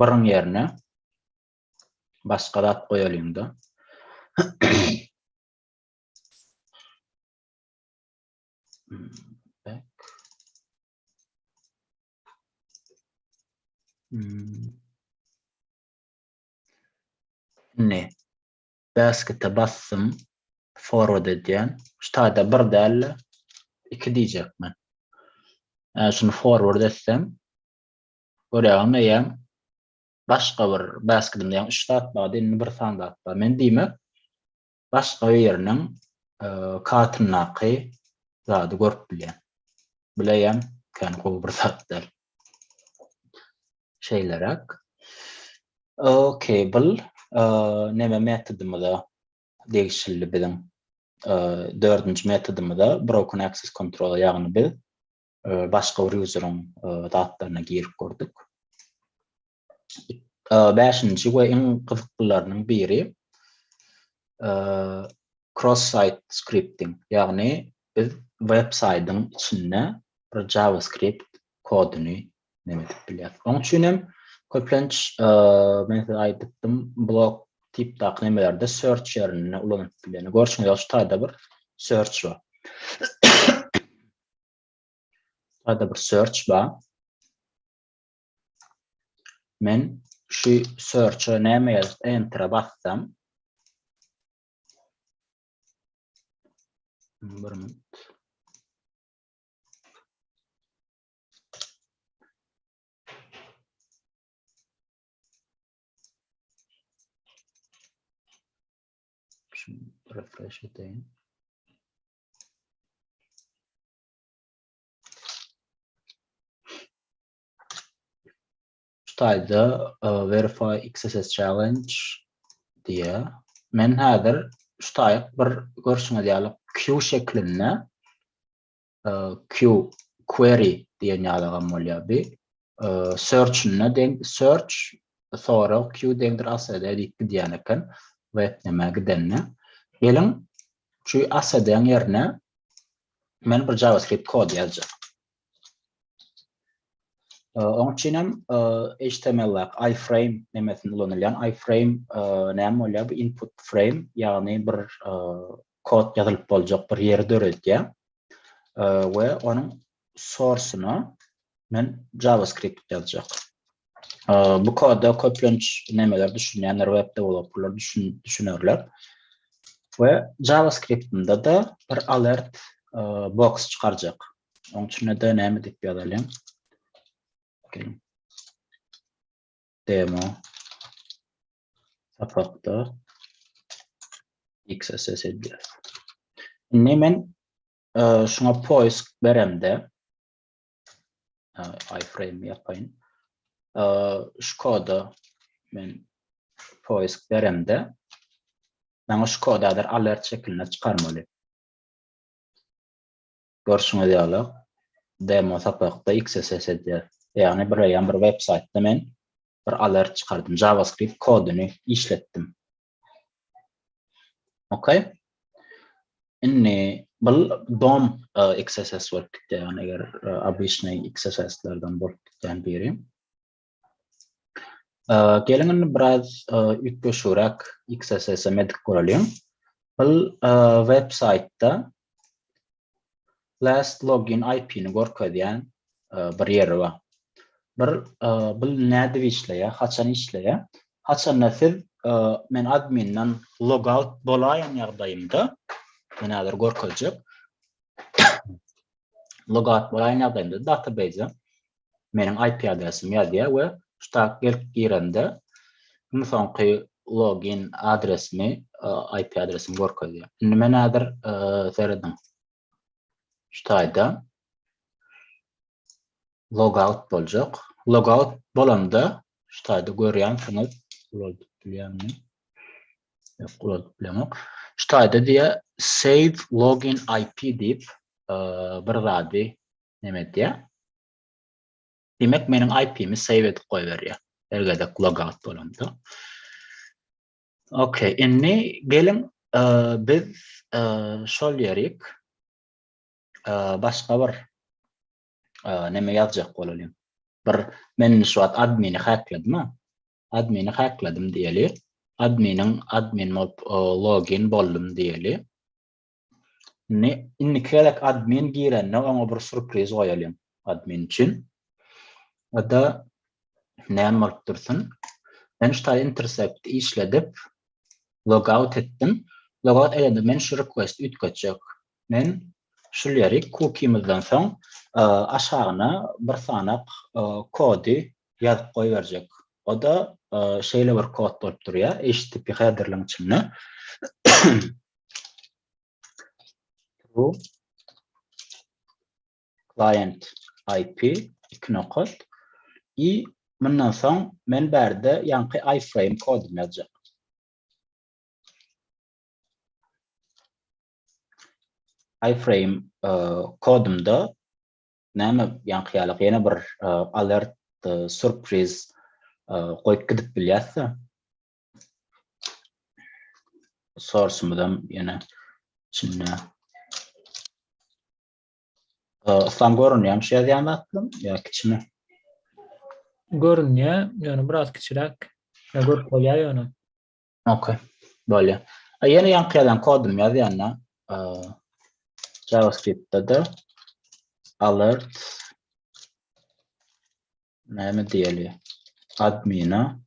Biriň ýerine başga zat goýalyň-da. Back. Hmm. Indi baskete basdym, forward edýän. Şu taýda bir däl, iki diýjek men. Ä, şuny forward etsem, görýäňmi eýýäm başga bir basketimde ýagny üç zat bardy, indi bir sany zat bar. Men diýmek başga biriniň kartyndaky zady görüp bilýän. Bileýän, kän gowy bir zat däl. Şeýleräk. Okey, bul neme metodymyza degişli biziň dördünji metodymyza broken access control ýagny biz başga bir useriň zatlaryna girip gördük. Bäşinji we iň gyzyklylarynyň biri cross-site scripting, ýagny biz web-saýtyň içinde bir JavaScript koduny neme edip bilýäris. Onuň üçin hem köplenç men size aýdypdym, blog tipdaky nemelerde search ýerinde ulanyp bilýän. Görşüňiz ýaly şu taýda bir search bar. Taýda bir search bar. Men şu search-a näme ýazyp enter-a bassam bir minut. Şunu refresh edeýin. Şu taýda Verify XSS Challenge diýýär. Men häzir şu taýyk bir görşüňiz ýaly Q şeklinde Q query diýen ýalagam bolýar bi. Search-inde deň search sorag Q deňdir ASD diýip gidýän eken web nämä gidende. Geliň şu ASD-iň ýerine men bir JavaScript kod ýazjak. Oň üçin hem HTML-däki iframe nemesini ulanylýan. Iframe näme bolýar? Bu input frame, ýagny bir kod ýazylyp boljak bir ýeri döredýär. We onuň source-una men JavaScript ýazjak. Bu koda köplenç nemeler düşünýänler, web developerler düşünerler. We JavaScript-imde-de bir alert box çykarjak. Oň içinde-de näme diýip ýazalyň? Geliň. Demo sapakda XSS edýär. Indi men şuňa poisk beremde iframe ýapaýyn. Şu koda men poisk beremde maňa şu kody häzir alert şeklinde çykarmaly. Görşüňiz ýaly, demo sapakda XSS edýär. Ýagny bir eýýäm bir web saýtda men bir alert çykardym. JavaScript koduny işletdim. Okay. Indi bu DOM e, XSS bolup gitdi. Ýagny eger e, obyçnyý XSS-lerden bolup gitýän biri. E, geliň indi biraz üýtgeşigräk XSS-e medik göreliň. Bu web saýtda last login IP-ni görkezýän bir ýeri bar. Bir bu nädip işleýär, haçan işleýär? Haçanda siz men adminden logout bolaýan ýagdaýymda, men häzir görkezjek. Logout bolaýan ýagdaýymda database meniň IP adresim ýazýar we şu tak gelip girende iň soňky login adresimi, IP adresimi görkezýär. Indi men häzir serediň. Şu taýda logout boljak. Logout bolanda şu taýda görýänsiňiz, ulaldyp bilýänmi? Ýok, ulaldyp bilemok. Şu taýda diýe save login IP diýip bir zady neme edýär. Diýmek, meniň IP-mi save edip goýberýär. Her gezek logout bolanda. Okey, indi geliň biz şol ýerik başga bir neme ýazjak bolalyň. Bir men şu wagt admini hackledim ha. Admini hackledim diýeli. Adminiň admin bolup login boldum diýeli. Indi indiki gezek admin girende oňa bir surpriz goýalyň admin üçin. O-da näme bolup dursun? Men şu taýda intercept işledip logout etdim. Logout edende men şu request üýtgetjek. Men şul ýeri cookie-mizden soň aşagyna bir sanak kody ýazyp goýberjek. O-da şeýle bir kod bolup durýar HTTP headerliň içinde. True client IP 2 nokat i mundan soň men bärde ýaňky iframe koduny ýazjak. Iframe e, kodumda näme ýaňky ýaly ýene bir e, alert e, surpriz goýup gidip bilýäs-de. Source-umyzam ýene içinde. Yslam görünýärmi şu ýazýan zatlarym ýa kiçimi? Görünýär, ýöne biraz kiçiräk. Ýa görüp bolýar ýöne. Okey. Bolýar. Ýene ýaňky ýazan kodumy ýazýan-da. JavaScript-de-de alert näme diýeli? Admina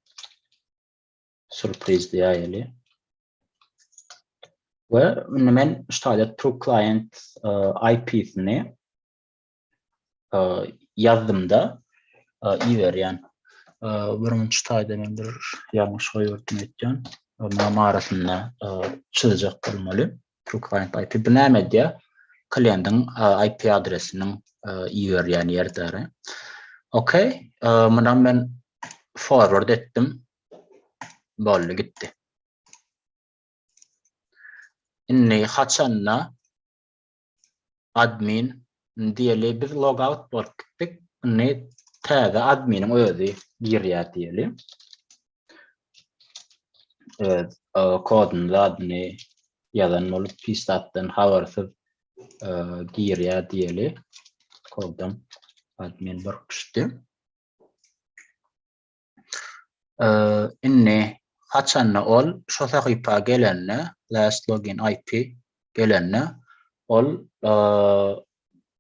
surpriz diýeli. We indi men şu taýda true client e, IP-sini e, ýazdym-da e, iberýän. Bir minut şu taýda men bir ýalňyş goýberdim öýtýän. Munuň arasynda çyzjak bolmaly. True client IP bu näme edýär? Klientiň IP adresiniň iberýän ýerleri. Okey, munam men forward etdim. Boldy gitdi. Indi haçanda admin diýeli biz logout bolup gitdik. Indi täze adminiň özi girýär diýeli. Öz e, koduny zadyny ýazan bolup hiç zatdan habarsyz e, girýär diýeli. Kodam admin bir düşdi. Indi haçanda ol şo sahypa gelende, last login IP gelende, ol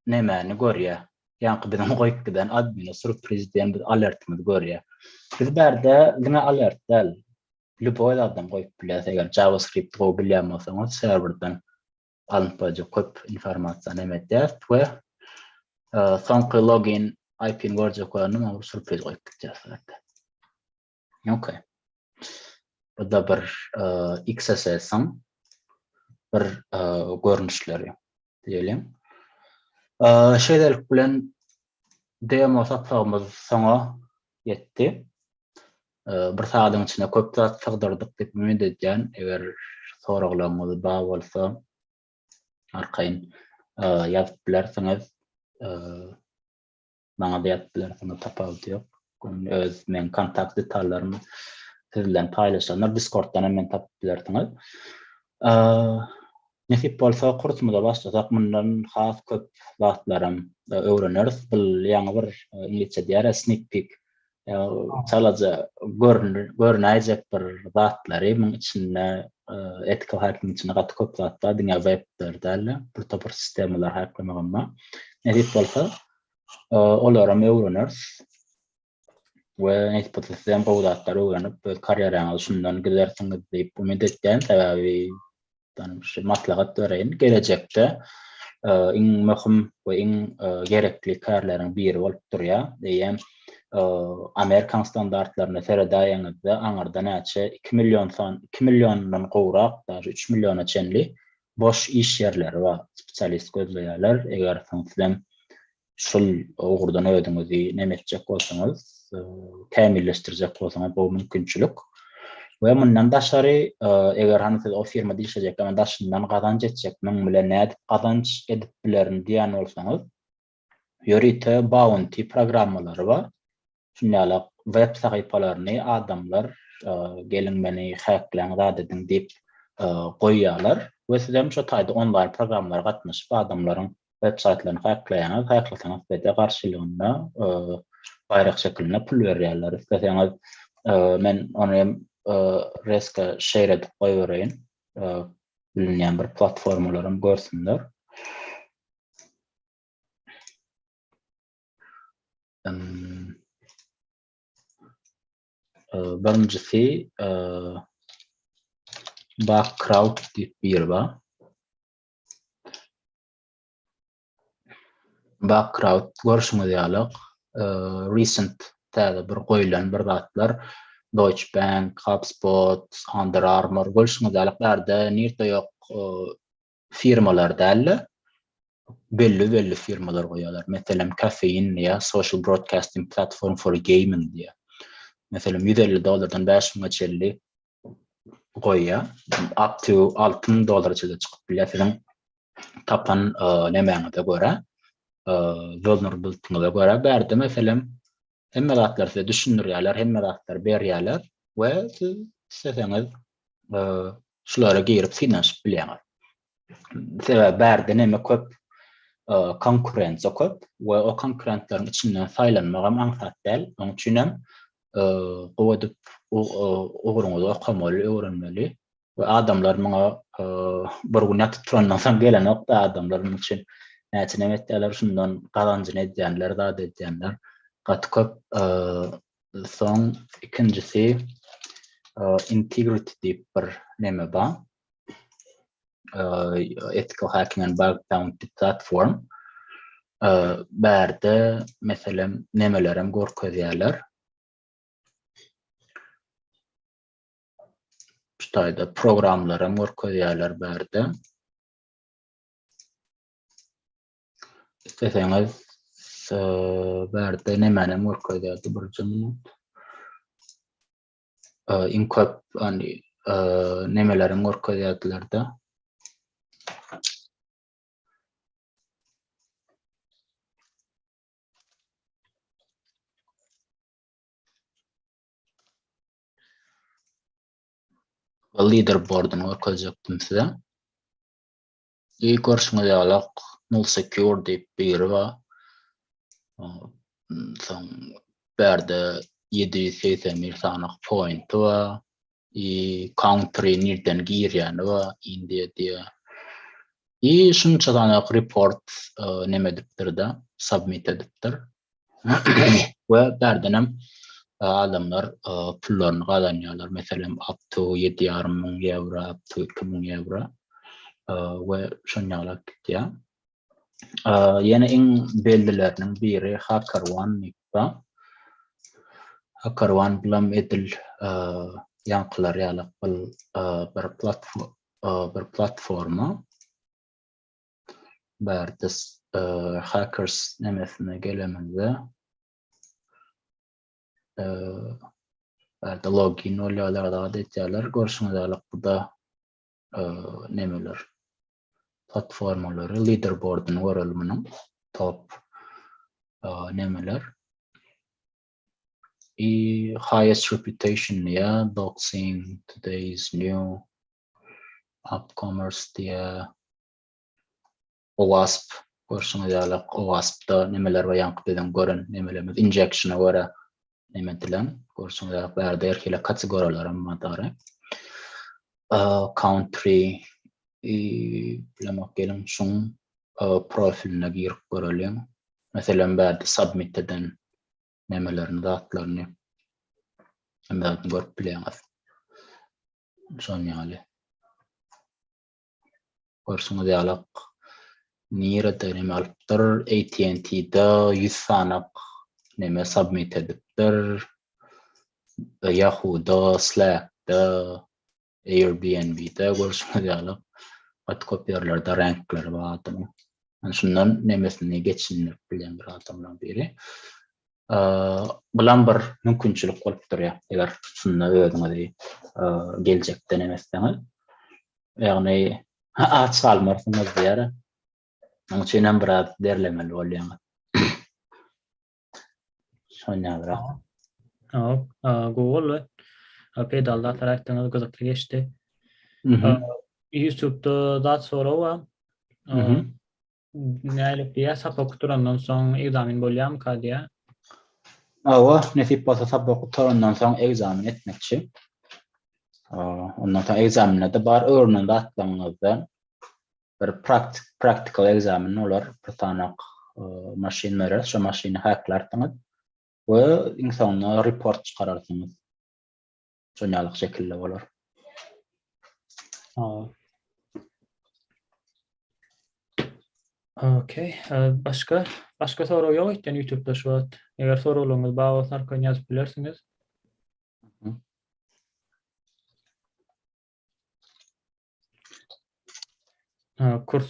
nemäni görýär? Ýaňky biziň goýup giden admine surpriz diýen bir alertimizi görýär. Biz bärde diňe alert däl, lýuboý zadam goýup bilýäris. Eger JavaScript gowy bilýän bolsaňyz, serwerden alnyp boljak köp informasiýany hem edýäris we soňky login IP-ni görjek bolanda muňa bir sürpriz goýup gitýäris bärde. Okey. Bu da bir XSS-iň bir görnüşleri diýeliň. Şeýlelik bilen demo sapagymyz soňa ýetdi. Bir sagadyň içinde köp zat sygdyrdyk diýip umyt edýän. Eger soraglaryňyz bar bolsa, arkaýyn ýazyp bilersiňiz. Maňa-da ýazyp bilersiňiz, tapawudy ýok. Öz meň kontakt detallarym siz bilen paýlaşylandyr. Discorddan hem meni tapyp bilersiňiz. Nesip bolsa kursumyza başlasak, mundan has köp zatlaram öwreneris. Bu ýaňy bir iňlisçe diýýär, sneak peek çalaja görünäýjek bir zatlary muň içinde ethical hacking içinde gaty köp zat bar, diňe webler däl-de, bir topar sistemalar hacklemegem bar. Nesip bolsa, olaram öwreneris. We nesip bolsa siz hem gowy zatlar öwrenip, öz karýeraňyzy şundan gidersiňiz diýip umyt etýän, sebäbi şu maslahat bereýin. Gelejekde iň möhüm we iň gerekli kärleriň biri bolup durýar. Eýýäm Amerikan standartlaryna seredäýeňizde aňyrda näçe 2 million san 2 milliondan gowrak, daže 3 milliona çenli boş iş ýerleri bar. Spesialist gözleýärler. Eger soň sizem şul ugurdan özüňizi neme etjek bolsaňyz, kämilleşdirjek bolsaňyz gowy mümkinçilik. We mundan daşary, eger hany siz o firmada işlejek, ýa daşyndan gazanç etjek, muň bilen nädip gazanç edip bilerin diýen bolsaňyz, ýörite bounty programmalary bar. Şuny ýaly web sahypalaryny adamlar geliň meni hackläň zat ediň diýip goýýarlar we siz hem şo taýda onlaýn programmalara gatnaşyp adamlaryň web saýtlaryny hackleýäňiz, hacklasaňyz size garşylygynda baýrak şekilinde pul berýärler. Isleseňiz men ony hem reska şeýre edip goýbereýin. Bilinýän bir platformalaram görsünler. Birinjisi Bugcrowd diýip biri bar. Bugcrowd görşüňiz ýaly recent täze bir goýlan bir zatlar Deutsche Bank, HubSpot, Under Armour görşüňiz ýaly bärde nirde ýok firmalar däl-de, belli-belli firmalar goýýarlar. Meselem, Caffeine diýýär, Social Broadcasting Platform for Gaming diýýär. Meselem, 150 dollardan 5000-e çenli goýýar. Up to 6000 dollara çenli çykyp bilýär siziň tapan nemäňize görä, vulnerability-ňize görä. Bärde meselem, hemme zatlary size düşündirýärler, hemme zatlary berýärler we siz isleseňiz şulara girip synanyşyp bilýäňiz. Sebäbi bärde neme köp, konkurensiýa köp we o konkurentleriň içinden saýlanmagam aňsat däl. Onuň üçin hem gowy edip ugruňyzy okamaly, öwrenmeli we adamlar muňa bir gün ýatyp turandan soň gelenok-da adamlar munuň üçin näçe neme etýärler, şundan gazanjyny edýänler, zat edýänler gaty köp. Soň ikinjisi integrity diýip bir neme bar. Ethical hacking and bug bounty platform. Bärde meselem nemelerem görkezýärler. Şu taýda programlaram görkezýärler bärde. Isleseňiz bärde nemänem görkezýärdi birje minut. Iň köp hani nemeleriň görkezýärdiler-de. Leaderboardyny görkezjekdim size. I görşüňiz ýalak Null Secure diýip biri bar. Soň bärde 781 sany pointi bar. I country nirden girýäni bar, India diýýär. I şunça sany report neme edipdir-de, submit edipdir. We bärdenem adamlar pullaryny gazanýarlar. Meselem, up to 7,5 müň ýewro, up to 2000 ýewro we şon ýalak gitýär. Ýene iň bellileriniň biri HackerOne diýip bar. HackerOne bulam edil ýaňkylar ýalak bir bir platforma. Bärde hackers nemesine gelemizde bärde login bolýarlar, zat etýärler. Görşüňiz ýaly bu da nemeler platformalary, leaderboardyny göreli munuň. Top nemeler. I highest reputation diýä, doxing, today's new, upcomers diýä. OWASP görşüňiz ýaly OWASP-da nemeler we ýaňky biziň gören nemelerimiz injection-a görä neme edilen. Görşüňiz ýaly bärde her hili kategoriýalar hem bar dogry. Country bilemok geliň şuň profiline girip göreliň. Meselem bärde submit eden nemelerini zatlaryny hemme zadyny görüp bilýäňiz. Şon ýaly. Görşüňiz ýalak nirede neme alypdyr? AT&T-de 100 sanak neme submit edipdir. Yahoo-da, Slack-da, Airbnb-de görşüňiz ýaly gaty köp ýerlerde reňkleri bar adamyň. Yani şundan nemesini geçindirip bilýän bir adamlaryň biri. Bulam bir mümkinçilik bolup durýar. Eger şunda özüňizi geljekde neme etseňiz. Ýagny aç galmarsyňyz diýär. Onuň üçin hem biraz derlemeli bolýaňyz. Şon ýalyrak. Hop, gowy boldy. Peýdaly zatlar aýtdyňyz, gyzykly geçdi. YouTube-da zat sorag bar. Nälik diýýär, sapak gutarandan soň ekzamen bolýarmyka diýýär. Hawa, nesip bolsa sapak gutarandan soň ekzamen etmekçi. Ondan soň ekzamende-de bar öwrenen zatlaryňyzdan bir praktik practical ekzamen bolar. Bir sanak maşyn berer, şo maşyny hacklarsyňyz we iň soňunda report çykararsyňyz. Şon ýaly şekilde bolar. Okey. Başga başga sorag ýok öýtýän YouTube'da şu wagt. Eger soraglaryňyz bar bolsa arkaýyn ýazyp bilersiňiz. Kurs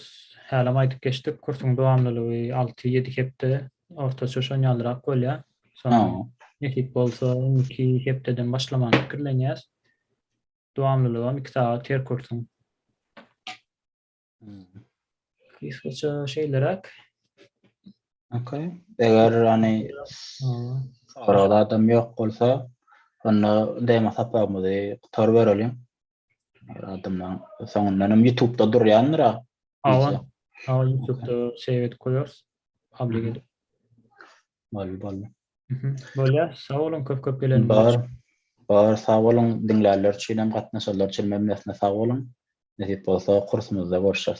hälem aýdyp geçdik. Kursuň dowamlylygy 6-7 hepde, ortaça şon ýalyrak bolýar. Soň nesip bolsa indiki hepdeden başlamany pikirlenýäs. Dowamlylygam 2 sagat her kursuň. Gysgaça şeýleräk. Okey. Eger hani soragly adam ýok bolsa, onda demo sapagymyzy gutarybereliň. Adamlaryň soňundan hem YouTube-da durýandyr a. Hawa. Hawa, YouTube-da save edip goýarys. Public edip. Boldy, boldy. Bolýar. Sag boluň köp köp geleniňiz Bar. Bar, sag boluň. Diňlänler üçin hem, gatnaşanlar üçin hem hemmesine sag boluň. Nesip bolsa kursumyzda görüşeris.